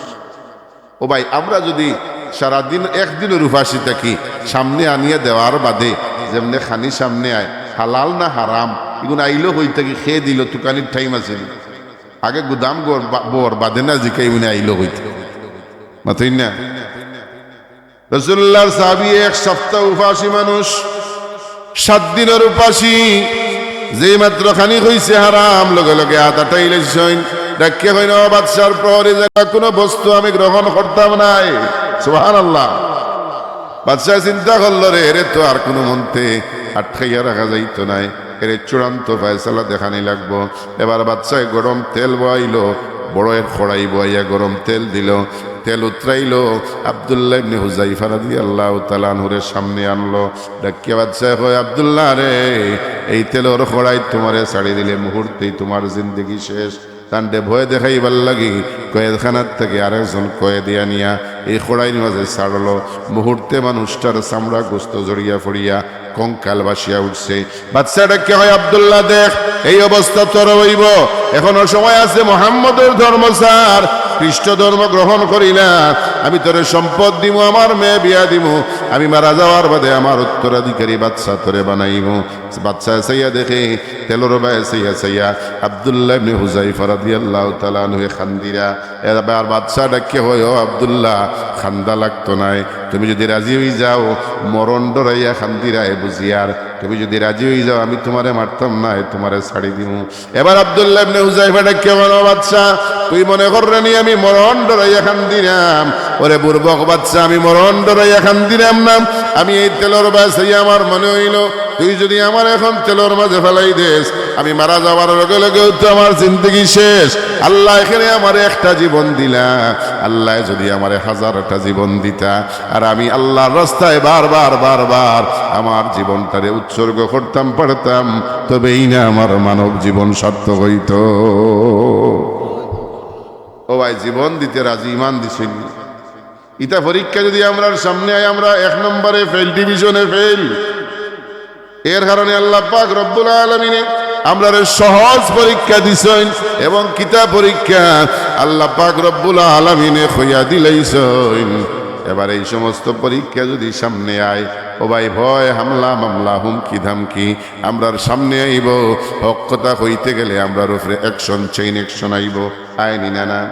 ও ভাই, আমরা যদি সারাদিন একদিনর উপাসী থাকি, সামনে আনিয়া দেওয়ার বাদে যেমনে খানি সামনে আয়, হালাল না হারাম, ইগুন আইলো কই থাকি, কে দিলো, তুকানির টাইম আছে নি? আগে গুদাম ঘর বা-, বর বাদে না জিকাই উনি আইলো কই থাকি। মাতইন না? রাসূলুল্লাহর সাহাবী এক সপ্তাহ উপাসী মানুষ, সাত দিনর উপাসী, যেই মাত্র খানি কইছে হারাম, লগে লগে আত আটাই লাইছইন, ডাকিয়া কইন, "ও বাদশার প্রহরী, যেটা কোনো বস্তু আমি গ্রহণ করতাম নায়।" সুবহানাল্লাহ। বাদশায় চিন্তা করলো, রে, এরে তো আর কোনো মন্তে আটকাইয়া রাখা যাইতো নায়, এরে চূড়ান্ত ফয়সালা দেখানি লাগবো। এবার বাদশায় গরম তেল বওয়াইলো, বড় এক কড়াই বওয়াইয়া গরম তেল দিলো, তেল উতরাইলো, আব্দুল্লাহ ইবনে হুযায়ফা রাদিয়াল্লাহু তাআলা আনহুরে সামনে আনলো। ডাকিয়া বাদশায় কয়, "আব্দুল্লাহ রে, এই তেলর কড়াই তুমারে ছাড়ি দিলে মুহূর্তেই তুমার জিন্দেগি শেষ।" তানরে ভয় দেখাইবার লাগি কয়েদখানার থাকি আরেকজন কয়েদি আনিয়া এই কড়াইর মাঝে ছাড়লো। মুহূর্তে মানুষটার চামড়া গোস্ত ঝরিয়া পড়িয়া কঙ্কাল ভাসিয়া উঠছে। বাদশা ডাকিয়া কয়, "আব্দুল্লাহ, দেখ, এই অবস্থা তোর অইবো, এখনো সময় আছে, মোহাম্মদর ধর্ম ছাড়, খ্রিস্ট ধর্ম গ্রহণ করি না। আমি তোরে সম্পদ দিমু, আমার মেয়ে বিয়া দিমু, আমি মারা যাওয়ার বাদে আমার উত্তরাধিকারী বাদশা তোরে বানাইমু।" বাদশায় চাইয়া দেখে, তেলর বায় চাইয়া চাইয়া আব্দুল্লাহ ইবনে হুযায়ফা রাদিয়াল্লাহু তাআলা আনহু কান্দিরা। এবার বাদশা ডাকিয়া কয়, "ও আব্দুল্লাহ, কান্দা লাগতো নায়, তুমি যদি রাজি অই যাও, মরণ ডরাইয়া কান্দিরায় বুঝিয়ার, তুমি যদি রাজি অই যাও, আমি তুমারে মারতাম নায়, তুমারে ছাড়ি দিমু।" এবার আব্দুল্লাহ ইবনে হুযায়ফা ডাকিয়া কয়, "ও বাদশা, তুই মনে কররে নি আমি মরণ ডরাইয়া কান্দিরাম? ওরে বুরবক বাদশা, আমি মরণ ডরাইয়া কান্দিরাম না। আমি এই তেলর বায় চাইয়া আমার মনে অইলো, তুই যদি আমারে এখন তেলর মাঝে ফালাই দেস, আমি মারা যাওয়ার লগে লগেউ তো আমার জিন্দেগি শেষ। আল্লায় কেনে আমারে একটা জীবন দিলা, আল্লায় যদি আমারে হাজারটা জীবন দিতা, আর আমি আল্লার রাস্তায় বারবার, বারবার আমার জীবনটারে উৎসর্গ করতাম পারতাম, তবেই না আমার মানব জীবন সার্থক অইতো।" ও ভাই, জীবন দিতে রাজি, ইমান দিছইন নি? ইতা পরীক্ষা যদি আমরার সামনে আয়, আমরা এক নম্বরে ফেইল, ডিভিশনে ফেইল। এর কারণে আল্লাহ পাক রব্বুল আলামিনে আমরারে সহজ পরীক্ষা দিছইন, এবং কিতা পরীক্ষা আল্লাহ পাক রব্বুল আলামিনে কইয়া দিলাইছইন। এবার এই সমস্ত পরীক্ষা যদি সামনে আয়, ও ভাই, ভয়, হামলা, মামলা, হুমকি, ধামকি আমরার সামনে আইবো। হক কথা কইতে গেলে আমরার উপরে অ্যাকশন, চেইন অ্যাকশন আইবো, আয় নি না, না?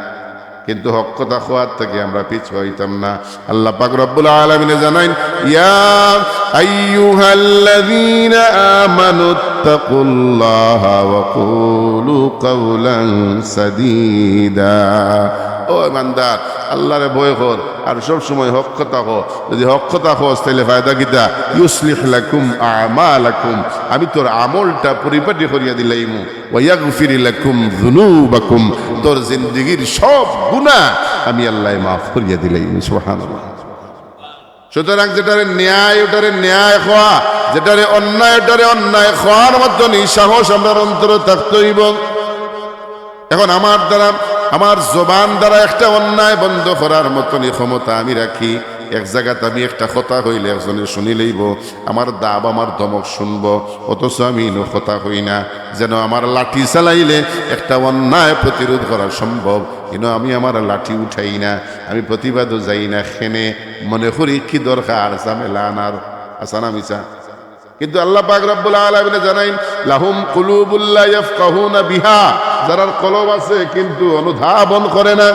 কিন্তু হক কথা কওয়ার থাকি আমরা পিছু অইতাম না। আল্লাহ পাক রব্বুল আলামিনে জানাইন, "ইয়া আইয়ুহাল্লাযীনা আমানুত্তাকুল্লাহা ওয়া কুলু কাওলান সাদীদা।" ও ইমানদার, আল্লারে ভয় কর, আর সব সময় হক কথা ক। যদি হক কথা কস, তাইলে ফায়দা কিতা? "ইউসলিহ লাকুম আমালাকুম", আমি তোর আমলটা পরিপাটি করিয়া দিলাইমু। "ওয়া ইয়াগফির লাকুম যুনুবাকুম", তোর জিন্দেগির সব গুনাহ আমি আল্লায় মাফ করিয়া দিলাইমু। সুবহানাল্লাহ। সুতরাং যেটারে ন্যায়, ওটারে ন্যায় কওয়া, যেটারে অন্যায়, ওটারে অন্যায় কওয়ার মতনই সাহস আমরার অন্তরো থাকতে অইবো। এখন আমার দ্বারা, আমার জবান দ্বারা একটা অন্যায় বন্ধ করার মতনই ক্ষমতা আমি রাখি। এক জাগাত আমি একটা কথা কইলে একজনে শুনিলাইবো, আমার দাব, আমার ধমক শুনবো, অথচ আমি ইনো কথা কই না। যেন আমার লাঠি চালাইলে একটা অন্যায় প্রতিরোধ করা সম্ভব, ইনো আমি আমার লাঠি উঠাই না, আমি প্রতিবাদও যাই না। কেনে? মনে করি কি দরকার ঝামেলা আনার, আছে না মিছা? কিন্তু আল্লাহ পাক রব্বুল আলামিনে জানাইন, "লাহুম কুলুবুল লা ইয়াফকাহুনা বিহা", যারার কলব আছে কিন্তু অনুধাবন করে না।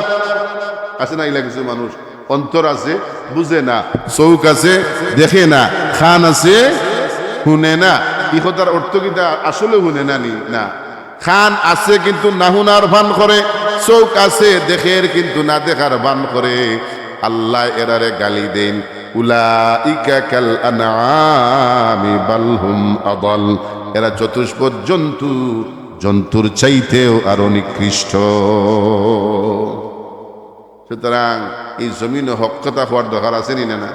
আছে না ইলা কিছু মানুষ, অন্তর আছে, বুঝে না, চউখ আছে, দেখে না, কান আছে, হুনে না। ই কথার অর্থ কিতা? আসলে হুনে না নি? না। কান আছে কিন্তু না হুনার ভান করে, চউখ আছে দেখের কিন্তু না দেখার ভান করে। আল্লায় এরারে গালি দেইন, "উলাইকা কাল আনআমি বাল হুম আদাল।" এরা চতুষ্পদ জন্তু, জন্তুর চাইতেও আরো নিকৃষ্ট। সুতরাং এই জমিনো হক কথা কওয়ার দরকার আছে নি না, না?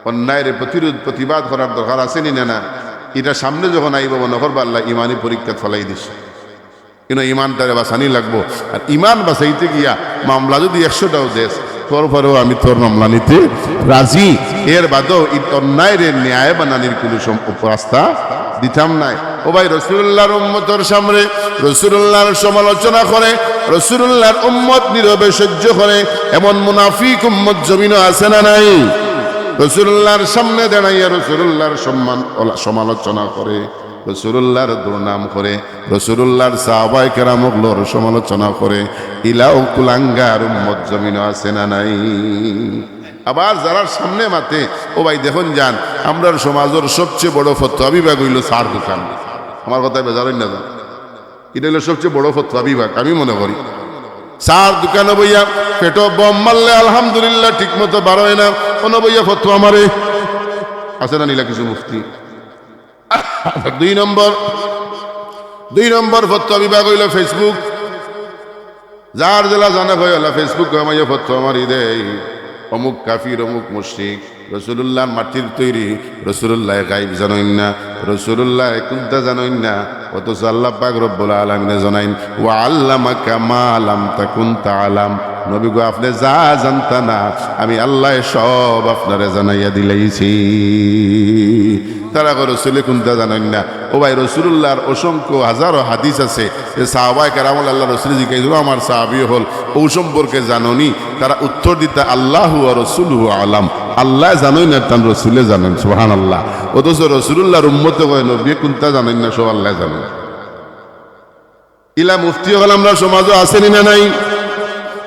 অন্যায়রে প্রতিরোধ, প্রতিবাদ করার দরকার আছে নি না, না? ইটা সামনে যখন আইবো, মনে করবা আল্লায় ইমানি পরীক্ষাত ফালাই দিছে। কিন্তু ইমানটারে বাঁচানি লাগবো। আর ইমান বাঁচাইতে গিয়া মামলা যদি একশোটাও দেস, তোর পরেও আমি তোর মামলা নিতে রাজি। এর বাদেও ই অন্যায়রে ন্যায় বানানির কোনো সম-, রাস্তা দিতাম নায়। ও ভাই, রাসূলুল্লাহর উম্মতর সামনে রাসূলুল্লাহর সমালোচনা করে, রাসূলুল্লাহর উম্মত নীরবে সহ্য করে, এমন মুনাফিক উম্মত জমিনো আছে না নাই? রাসূলুল্লাহর সামনে দাঁড়াইয়া রাসূলুল্লাহর সম্মান, সমালোচনা করে, রাসূলুল্লাহর দুর্নাম করে, রাসূলুল্লাহর সাহাবায়ে কেরাম অকলর সমালোচনা করে, ইলাও কুলাঙ্গার উম্মত জমিনো আছে না নাই? আবার যারার সামনে মাতে, ও ভাই দেখইন যান, আমরার সমাজর সবচেয়ে বড় ফতোয়া বিভাগ অইলো চার দোকান। আমার কথায় বেজার অইন না যান, ইটা অইলো সবচেয়ে বড় ফতোয়া বিভাগ আমি মনে করি। চার দোকানো বইয়া পেটো বোম মারলে আলহামদুলিল্লাহ ঠিক মতো বার অয় না, অনো বইয়া ফতোয়া মারে, আছে না নি ইলা কিছু মুফতি? দুই নম্বর, দুই নম্বর ফতোয়া বিভাগ অইলো Facebook। যার যেলা জানে কয় অলা Facebook-ও হামাইয়া ফতোয়া মারি দেয়, অমুক কাফির, অমুক মুশরিক, রাসূলুল্লাহর মাটির তৈরি, রাসূলুল্লায় গাইব জানইন না, রাসূলুল্লায় কুন্তা জানইন না, অথচ আল্লাহ পাক রব্বুল আলামিনে জানাইন, "ওয়া আল্লামাকা মা লাম তাকুন তা'লাম।" নবী গো, আপনে যা জানতা না, আমি আল্লায় সব আপনারে জানাইয়া দিলাইছি। তারা কয়, "রসুলে কুন্তা জানইন না?" ও ভাই, রাসূলুল্লাহর অসংখ্য হাজারো হাদিস আছে, যে সাহাবায়ে কেরাম অকল আল্লাহর রসুলে জিকাইছইন, "ও আমার সাহাবী অকল, অউ সম্পর্কে জানো নি?" তারা উত্তর দিতা, "আল্লাহু ওয়া রাসূলুহু আ'লাম।" আল্লায় জানইন না, তান রসুলে জানইন। সুবহানাল্লাহ। অথচ রাসূলুল্লাহর উম্মতে কয়, "নবীয়ে কুন্তা জানইন না, সব আল্লায় জানইন।" ইলা মুফতি অকল আমরার সমাজো আছে নি না নাই?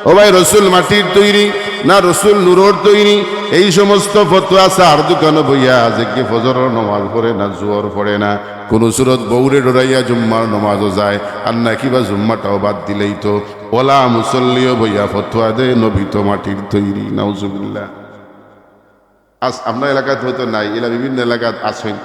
ও ভাই, রসুল মাটির তৈরি না রসুল নূরর তৈরি? এই সমস্ত ফতোয়া চার দোকানো বইয়া, যেগিয়ে ফজরর নমাজ পড়ে না, জোহর পড়ে না, কুনু সুরত বউরে ডরাইয়া জুম্মার নমাজো যায়, আর না কিবা জুম্মাটাও বাদ দিলাইতো, অলা মুসল্লিও বইয়া ফতোয়া দেয়, নবী তো মাটির তৈরি। নাউজুবিল্লাহ। আজ আপনার এলাকাত হয়তো নাই, ইলা বিভিন্ন এলাকাত আছইন।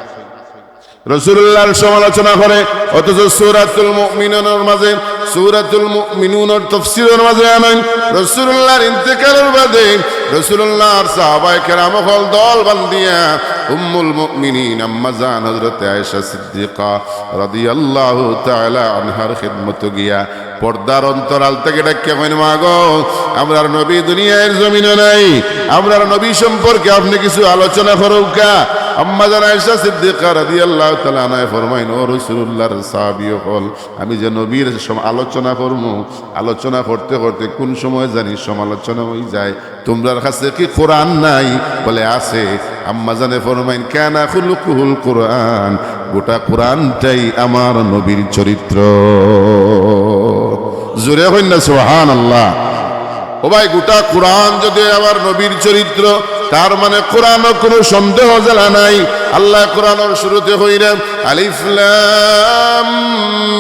রাসূলুল্লাহর সমালোচনা করে, অথচ সূরাতুল মুমিনুনর মাঝে, সূরাতুল মুমিনুনর তাফসীরর মাঝে আনইন, রাসূলুল্লাহর ইন্তেকালর বাদে রাসূলুল্লাহর সাহাবায়ে কেরাম অকল দল বান্ধিয়া উম্মুল মুমিনিন আম্মা জান হযরতে আয়েশা সিদ্দিকা রাদিয়াল্লাহু তাআলা আনহার খেদমতো গিয়া পর্দার অন্তরাল থাকি ডাকিয়া কইন, "মা গো, আমরার নবী দুনিয়ার জমিনো নাই, আমরার নবী সম্পর্কে আপনে কিছু আলোচনা করউক্কা।" আম্মা জান আয়েশা সিদ্দিকা রাদিয়াল্লাহু তাআলা আনহা ফরমাইন, "ও রাসূলুল্লাহর সাহাবী অকল, আমি যে নবীর সম-, আলোচনা করমু, আলোচনা করতে করতে কুন সময় জানি সমালোচনা অইযায়।" তুমরার কাছে কি কোরআন নাই? বলে, "আছে।" আম্মা জানে ফরমাইন, "কানা খুলুকুহুল কোরআন।" গোটা কোরআনটাই আমার নবীর চরিত্র। জোরে কইন না সুবহানাল্লাহ। ও ভাই, গোটা কোরআন যদি আমার নবীর চরিত্র, তার মানে কোরআনো কুনু সন্দেহ জালা নাই। আল্লায় কোরআনর শুরুতে কইরা, "আলিফ লাম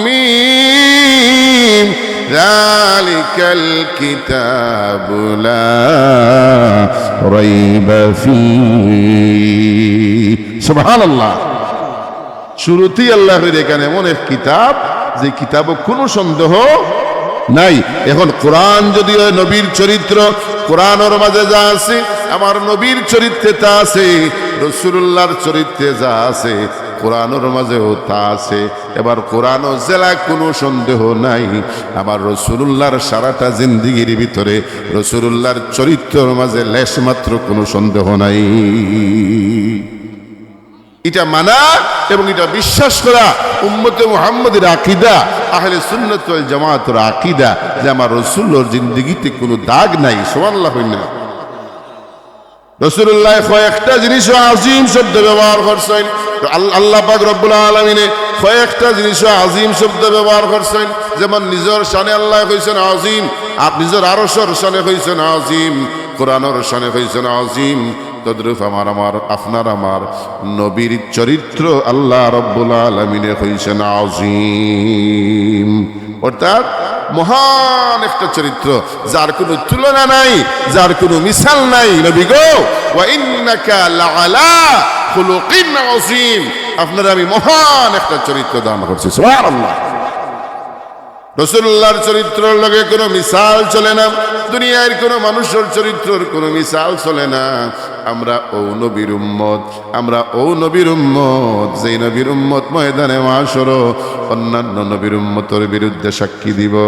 মিম।" যালিকাল কিতাবু লা রাইবা ফি। সুবহানাল্লাহ। শুরুতেই আল্লায় কইরা এখান এমন এক কিতাব, যে কিতাবো কুনু সন্দেহ নাই। এখন কোরআন যদি অয় নবীর চরিত্র, কোরআনর মাঝে যা আছে, আমার নবীর চরিত্রে তা আছে, রাসূলুল্লাহর চরিত্রে যা আছে, কোরআনর মাঝেও তা আছে। এবার কোরআনো যেলা কুনু সন্দেহ নাই, আমার রাসূলুল্লাহর সারাটা জিন্দেগির ভিতরে রাসূলুল্লাহর চরিত্রর মাঝে লেশমাত্র কুনু সন্দেহ নাই। ইটা মানা এবং ইটা বিশ্বাস করা উম্মতে মুহাম্মদীর আকীদা, আহলে সুন্নাত ওয়াল জামাতর আকীদা, যে আমার রাসূলুল্লাহর জিন্দেগিতে কুনু দাগ নাই। সুবহানাল্লাহ কইন না। রাসূলুল্লায় কয়েকটা জিনিসো আজিম শব্দ ব্যবহার করছইন। আল-, আল্লাহ পাক রব্বুল আলামিনে কয়েকটা জিনিসো আজিম শব্দ ব্যবহার করছইন। যেমন নিজর শানে আল্লায় কইছইন আজিম, আর নিজর আরশর শানে কইছইন আজিম, কোরআনর শানে কইছইন আজিম। তদ্রূপ আমার, আমার, আপনার আমার নবীর চরিত্র আল্লাহ রব্বুল আলামিনে কইছইন আজিম। অর্থাৎ মহান একটা চরিত্র, যার কুনু তুলনা নাই, যার কুনু মিসাল নাই। নবী গো, "ওয়া ইন্নাকা লাআলা খুলুকিন আযীম", আপনারে আমি মহান একটা চরিত্র দান করছি। সুবহানাল্লাহ। রাসূলুল্লাহর চরিত্রর লগে কুনু মিসাল চলে না, দুনিয়ার কুনু মানুষর চরিত্রর কুনু মিসাল চলে না। আমরা অউ নবীর উম্মত, আমরা অউ নবীর উম্মত, যেই নবীর উম্মত ময়দানে মাশরো অন্যান্য নবীর উম্মতর বিরুদ্ধে সাক্ষী দিবো।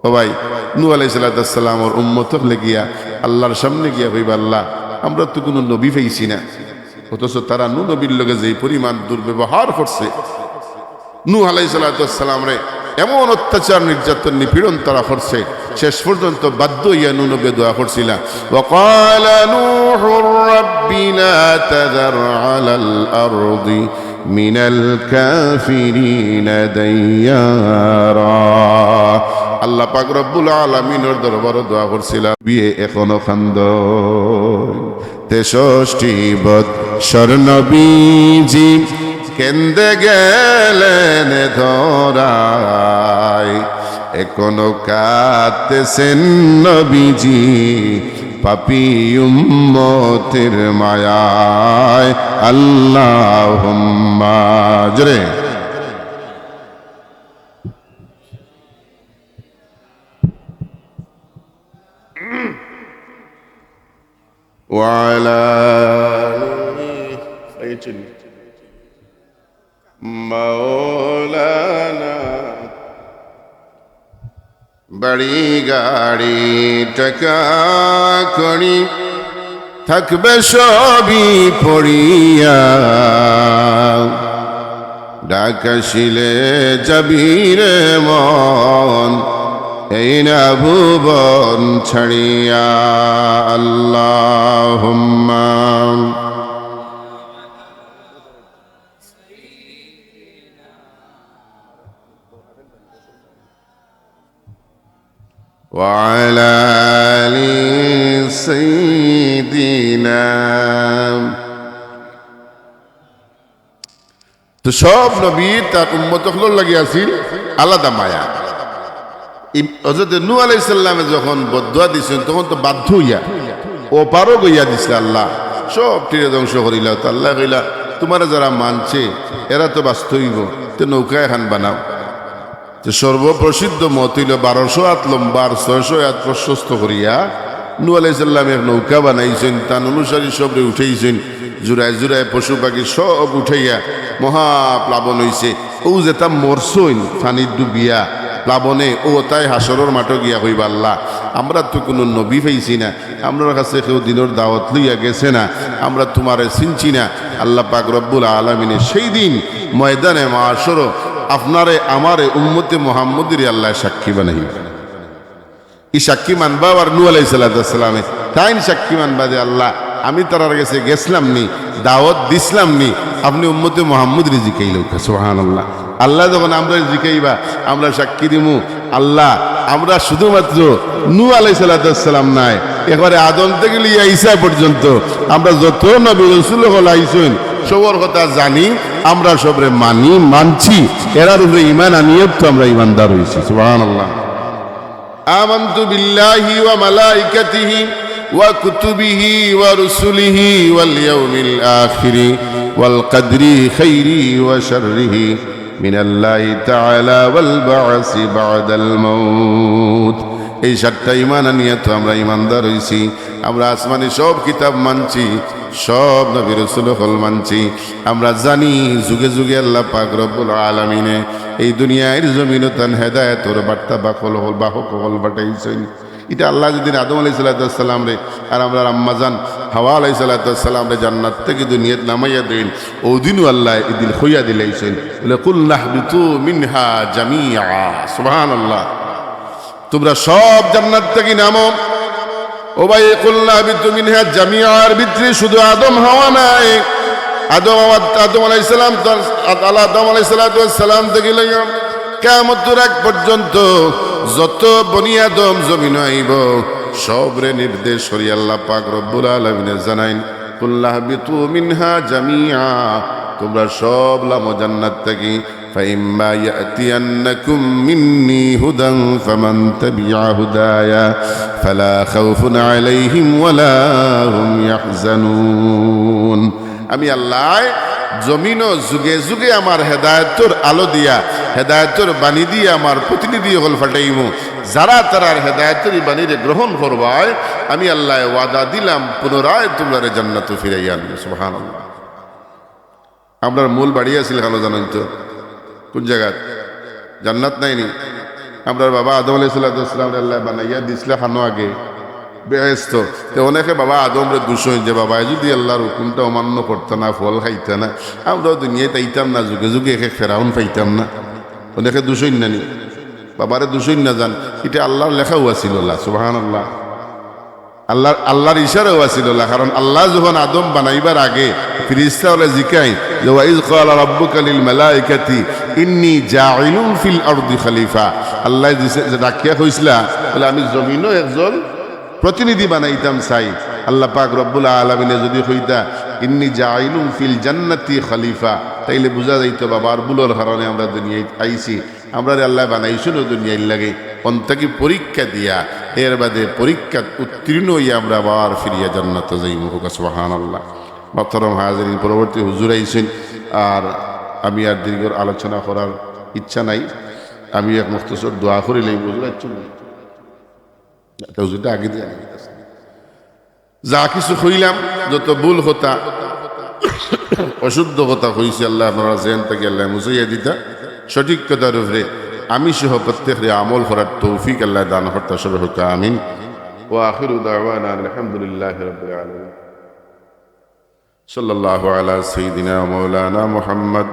ও ভাই, নূহ আলাইহিস সালাতু ওয়াস সালামর উম্মত অকলে গিয়া আল্লাহর সামনে গিয়া কইবা, "আল্লাহ, আমরা তো কুনু নবী পাইছি না, অথচ তারা নূহ নবীর লগে যেই পরিমাণ দুর্ব্যবহার করছে, নূহ আলাইহিস সালাতু ওয়াস সালামরে এমন অত্যাচার, নির্যাতন, নিপীড়ন তারা করছে, শেষ পর্যন্ত বাধ্য অইয়া নূহ নবী দোয়া করছিলা, "ওয়া ক্বালা নূহুর রাব্বি লা তাযার আলাল আরদি মিনাল কাফিরিনা দাইয়ারা।" আল্লাহ পাক রব্বুল আলামিনর দরবারো দোয়া করছিলা, বিয়ে এখনো কান্দইন। তেষট্টি বৎসর নবীজি কেন্দে গেলেন ধরায়, এখনো কাঁদতেছেন নবীজি পাপী উম্মতের মায়ায়। আল্লাহুম্মা, জোরে। وعلى آله سيدنا مولانا। বাড়ি গাড়ি টাকা কড়ি থাকবে সবই পড়িয়া, ডাক আসিলে যাবি রে মন, এই না ভুবন ছাড়িয়া। আল্লাহুম্মা। وعلى آل سيدنا। তো সব নবী তার উম্মত অকলর লাগি আছিল আলাদা মায়া। ই হযরত নূহ আলাইহিস সালামে যখন বদদোয়া দিছইন, তখন তো বাধ্য অইয়া অপারগ অইয়া দিছে আল্লাহ, সব তীরে ধ্বংস করিলা। তো আল্লাহ কইলা, "তুমারে যারা মানছে, এরা তো বাঁচতে অইবো, তে নৌকা এখান বানাও।" তো সর্বপ্রসিদ্ধ মত অইল বারোশো আত লম্বা আর ছয়শো আত প্রশস্ত করিয়া নূহ আলাইহিস সালাম এক নৌকা বানাইছইন, তান অনুসারী সবরে উঠাইছইন, জুড়ায় জুড়ায় পশু পাখি সব উঠাইয়া মহা প্লাবন অইছে। অউ যেতা মরছইন পানিত ডুবিয়া প্লাবনে, অউ তাই হাশরর মাঠো গিয়া কইবা, "আল্লাহ, আমরা তো কুনু নবী পাইছি না, আমরার কাছে কেউ দ্বীনর দাওয়াত লইয়া গেছে না, আমরা তুমারে চিনছি না।" আল্লাহ পাক রব্বুল আলামিনে সেই দিন ময়দানে মাশরো আপনারে আমারে উম্মতে মুহাম্মদীরে আল্লায় সাক্ষী বানাইবা। ই সাক্ষী মানবা আবার নূহ আলাইহিস সালাতু ওয়াস সালামে, তাইন সাক্ষী মানবা যে, "আল্লাহ, আমি তারার গেছে গেছলাম নি, দাওয়াত দিছলাম নি, আপনে উম্মতে মুহাম্মদীরে জিকাইলাউক্কা।" সুবহানাল্লাহ। আল্লাহ যখন আমরারে জিকাইবা, আমরা সাক্ষী দিমু, আল্লাহ, আমরা শুধুমাত্র নূহ আলাইহিস সালাতু ওয়াস সালাম নায়, একবারে আদম থাকি লইয়া ঈসা পর্যন্ত আমরা যত নবী রাসূল অকল আইছইন, সবর কথা জানি, আমরা সবরে মানি, মানছি, এরার উপরে ঈমান আনিয়া তো আমরা ঈমানদার অইছি। সুবহানাল্লাহ। آمنت بالله وملائكته وكتبه ورسله واليوم الآخر والقدر خيره وشره من الله تعالى والبعث بعد الموت। এই সাতটা ঈমান আনিয়া তো আমরা ঈমানদার অইছি। আমরা আসমানি সব কিতাব মানছি, সব নবী রাসূল অকল মানছি। আমরা জানি যুগে যুগে আল্লাহ পাক রব্বুল আলামিনে এই দুনিয়ার জমিনো তান হেদায়েতর বার্তা বাহক অকল, বাহক অকল পাঠাইছইন। ইটা আল্লাহ যেদিন আদম আলাইহিস সালাতু ওয়াস সালামরে আর আমরার আম্মাজান হাওয়া আলাইহিস সালাতু ওয়াস সালামরে জান্নাত থাকি দুনিয়াত নামাইয়া দেইন, অউ দিনউ আল্লায় ইদিন কইয়া দিলাইছইন, বলে, "কুলনা ইহবিতু মিনহা জামিআ।" সুবহানাল্লাহ। তুমরা সব জান্নাত থাকি নামো। ও ভাই, "কুলনা ইহবিতু মিনহা জামিআ"র ভিতরে শুধু আদম হাওয়া নায়। আদম, আদম আলাইহিস সালাম, আল্লাহ আদম আলাইহিস সালাতু ওয়াস সালাম থাকি লইয়া কিয়ামতর আগ পর্যন্ত যত বনি আদম জমিনো আইবো, সবরে নির্দেশ করি আল্লাহ পাক রব্বুল আলামিনে জানাইন, "কুলনা ইহবিতু মিনহা জামিআ", তুমরা সব লামো জান্নাত থাকি। فإما يأتينكم مني هدى فمن تبع هداي فلا خوف عليهم ولا هم يحزنون। আমি আল্লায় জমিনো যুগে যুগে আমার হেদায়েতর আলো দিয়া, হেদায়েতর বাণী দিয়া আমার প্রতিনিধি অকল পাঠাইমু। যারা তারার হেদায়েতর ই বাণীরে গ্রহণ করবায়, আমি আল্লায় ওয়াদা দিলাম, পুনরায় তুমরারে জান্নাতো ফিরাইয়া আনমু। সুবহানাল্লাহ। আমরার মূল বাড়ি আছিল খানো জানইন তো? কুন জাগাত? জান্নাত নায়নি? আমরার বাবা আদম আলাইহিস সালাতু ওয়াস সালামরে আল্লায় বানাইয়া দিছলা খানো আগে। বেহেস্ত। তে অনেকে বাবা আদমরে দুষইন যে, "বাবায় যুদি আল্লার হুকুমটা অমান্য করতা না, ফল খাইতা না, আমরাও দুনিয়াত আইতাম না, যুগে যুগে এক এক ফেরাউন পাইতাম না।" অনেকে দুষইন না নি? বাবারে দুষইন না যান, ইটা আল্লার লেখাউ আছিল না। সুবহানাল্লাহ। আল্লার, আল্লার ইশারাউ আছিল না। কারণ আল্লায় যখন আদম বানাইবার আগে ফিরিস্তা অকলরে জিকাইন যে, "ওয়া ইয ক্বালা রাব্বুকা লিল মালাইকাতি ইন্নী জাইলুন ফিল আরদি খলিফা।" আল্লায় দিছে, যে ডাকিয়া কইছলা, বলে, "আমি জমিনো একজন প্রতিনিধি বানাইতাম চাই।" আল্লাহ পাক রব্বুল আলামিনে যুদি কইতা, "ইন্নী জাইলুন ফিল জান্নাতি খলিফা", তাইলে বুঝা যাইতো বাবার ভুলর কারণে আমরা দুনিয়াত আইছি। আমরারে আল্লায় বানাইছইন অউ দুনিয়ার লাগি, অন থাকি পরীক্ষা দিয়া, এর বাদে পরীক্ষাত উত্তীর্ণ অইয়া আমরা আবার ফিরিয়া জান্নাতো যাইমু। কউক্কা সুবহানাল্লাহ। মহতরম হাজিরিন, পরবর্তী হুজুর আইছইন, আর আমি আর দীর্ঘ আলোচনা করার ইচ্ছা নাই। আমি এক মুখতসর দোয়া করিলাই, হুজুর আইছইন। তে হুজুরটা আগে দিয়া আগে গেছে। যা কিছু কইলাম, যত ভুল কথা, অশুদ্ধ কথা কইছি, আল্লায় আপনারার জেহেন থাকি আল্লায় মুছাইয়া দিতা। সঠিক কথার উপরে আমি সহ প্রত্যেকরে আমল করার তৌফিক আল্লায় দান করতা। সবে কউক্কা আমিন। ওয়া আখিরু দাওয়ানা আলহামদুলিল্লাহি রাব্বিল আলামিন। সাল্লাল্লাহু আলা সাইয়্যিদিনা ওয়া মাওলানা মুহাম্মদ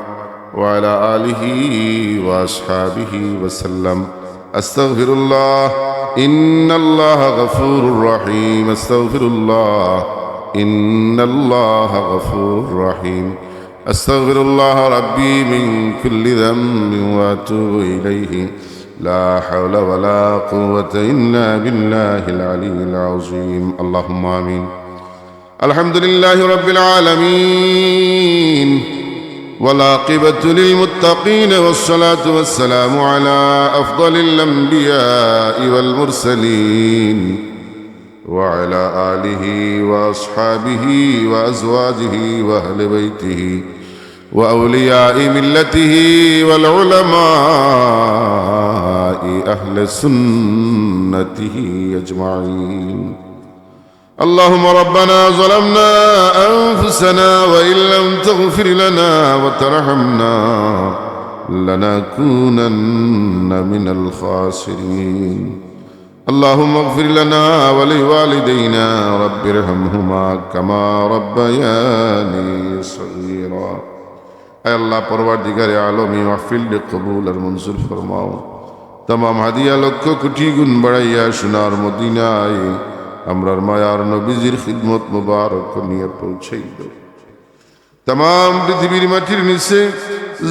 ওয়া আলা আলিহি ওয়া আসহাবিহি ওয়া সাল্লাম। আস্তাগফিরুল্লাহ, ইন্নাল্লাহা গাফুরুর রহিম। আস্তাগফিরুল্লাহ, ইন্নাল্লাহা গাফুরুর রহিম। আস্তাগফিরুল্লাহ রাব্বি মিন কুল্লি যামবিন ওয়া আতুবু ইলাইহি। লা হাওলা ওয়া লা কুওয়াতা ইল্লা বিল্লাহিল আলিয়্যিল আযীম। আল্লাহুম্মা আমিন। الحمد لله رب العالمين، والعاقبة للمتقين، والصلاة والسلام على أفضل الأنبياء والمرسلين، وعلى آله وأصحابه وأزواجه وأهل بيته وأولياء ملته والعلماء أهل سنته أجمعين. اللهم ربنا ظلمنا أنفسنا وإن لم تغفر لنا وترحمنا لنكونن من الخاسرين. اللهم اغفر لنا ولوالدينا رب ارحمهما كما ربياني صغيرا. আয় আল্লাহ, পরওয়ারদিগারে আলম, ই মাহফিলরে কবুল আর মঞ্জুর ফরমাও। তামাম হাদিয়া লক্ষ কোটি গুণ বাড়াইয়া সোনার মদিনায় আমরার মায়ার নবীজির খিদমত মোবারক নিয়া পৌঁছাই দেও। তামাম পৃথিবীর মাটির নিচে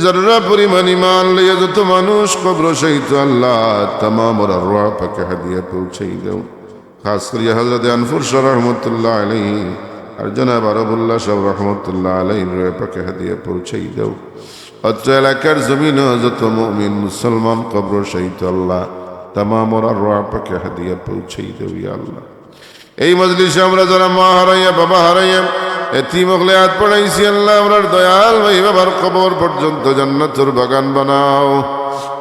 জর্রা পরিমাণ ঈমান লইয়া যত মানুষ কবরো শায়িত আল্লাহ, তামাম ওরার রুহ পাকে হাদিয়া পৌঁছাই দেও। খাস করিয়া হযরত আনফুর শাহ রহমতুল্লাহ আলাইহি আর জনাব আরবুল্লাহ সাহেব রহমতুল্লাহ আলাইহির রুহ পাকে হাদিয়া পৌঁছাই দেও। অত্র এলাকার জমিনো যত মুমিন মুসলমান কবরো শায়িত আল্লাহ, তামাম ওরার রুহ পাকে হাদিয়া পৌঁছাই দেও ইয়া আল্লাহ। এই মজলিসে আমরা যারা মা হারাইয়া, বাবা হারাইয়া, এতিম অকলে আত বাড়াইছি আল্লাহ, আমরার দয়াল ভাই বাবার কবর পর্যন্ত জান্নাতুর বাগান বানাও।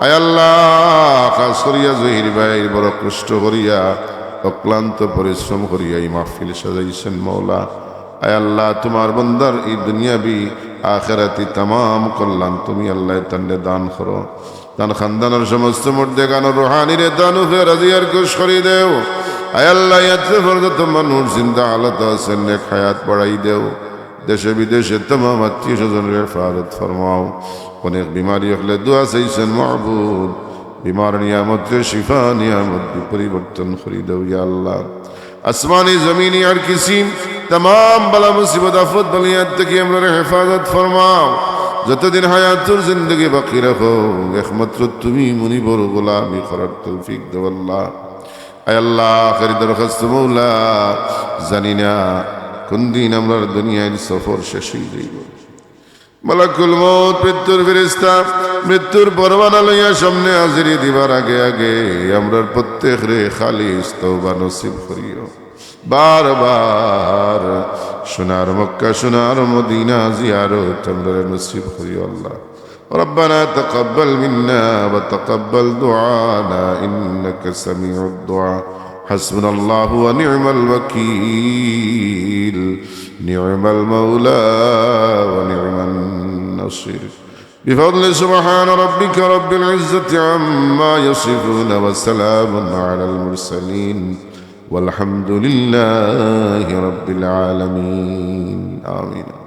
আয় আল্লাহ, খাস করিয়া জহির ভাইর বড় কষ্ট করিয়া অক্লান্ত পরিশ্রম করিয়া ই মাহফিল সাজাইছইন মাওলা। আয় আল্লাহ, তুমার বন্দার ই দুনিয়াবি আখেরাতি তামাম কল্যাণ তুমি আল্লাহ তানরে দান করো। তান খানদানর সমস্ত মুর্দেগান ও রুহানিরে তান উপরে রাজি আর খুশ করি দেও। আয় আল্লাহ, ই আত্রে পর্যন্ত মানুষ জিন্দা হালত আছইন, নেক হায়াত বাড়াই দেও। দেশে বিদেশে তামাম আত্মীয় স্বজনরে হেফাজত ফরমাও। অনেক বিমারি অকলে দোয়া চাইছইন মাবুদ, বিমার নিয়ামতরে শিফা নিয়ামত দি পরিবর্তন করি দেও ইয়া আল্লাহ। আসমানি জমিনি আর কিসিম তামাম বালা মুসিবত আফত বালিয়াত থাকি আমরারে হেফাজত ফরমাও। যতদিন হায়াতুর জিন্দেগি বাকি রাখো, একমাত্র তুমি মুনিবর গোলামি করার তৌফিক দেও আল্লাহ। আয় আল্লাহ, আখেরি দরখাস্ত মাওলা, জানি না কোন দিন আমরার দুনিয়ার সফর শেষ অই যাইবো। মালাকুল মউত, মৃত্যুর ফেরেশতা, মৃত্যুর পরওয়ানা লইয়া সামনে হাজিরি দিবার আগে আগে আমরার প্রত্যেকরে খালিস তওবা নসিব করিও। বারবার সোনার মক্কা, সোনার মদিনা জিয়ারত আমরারে নসিব করিও আল্লাহ। ربنا تقبل منا وتقبل دعانا إنك سميع الدعاء. حسبنا الله ونعم الوكيل. نعم المولى ونعم النصير. بفضل سبحان ربك رب العزة عما يصفون وسلام على المرسلين والحمد لله رب العالمين. آمين.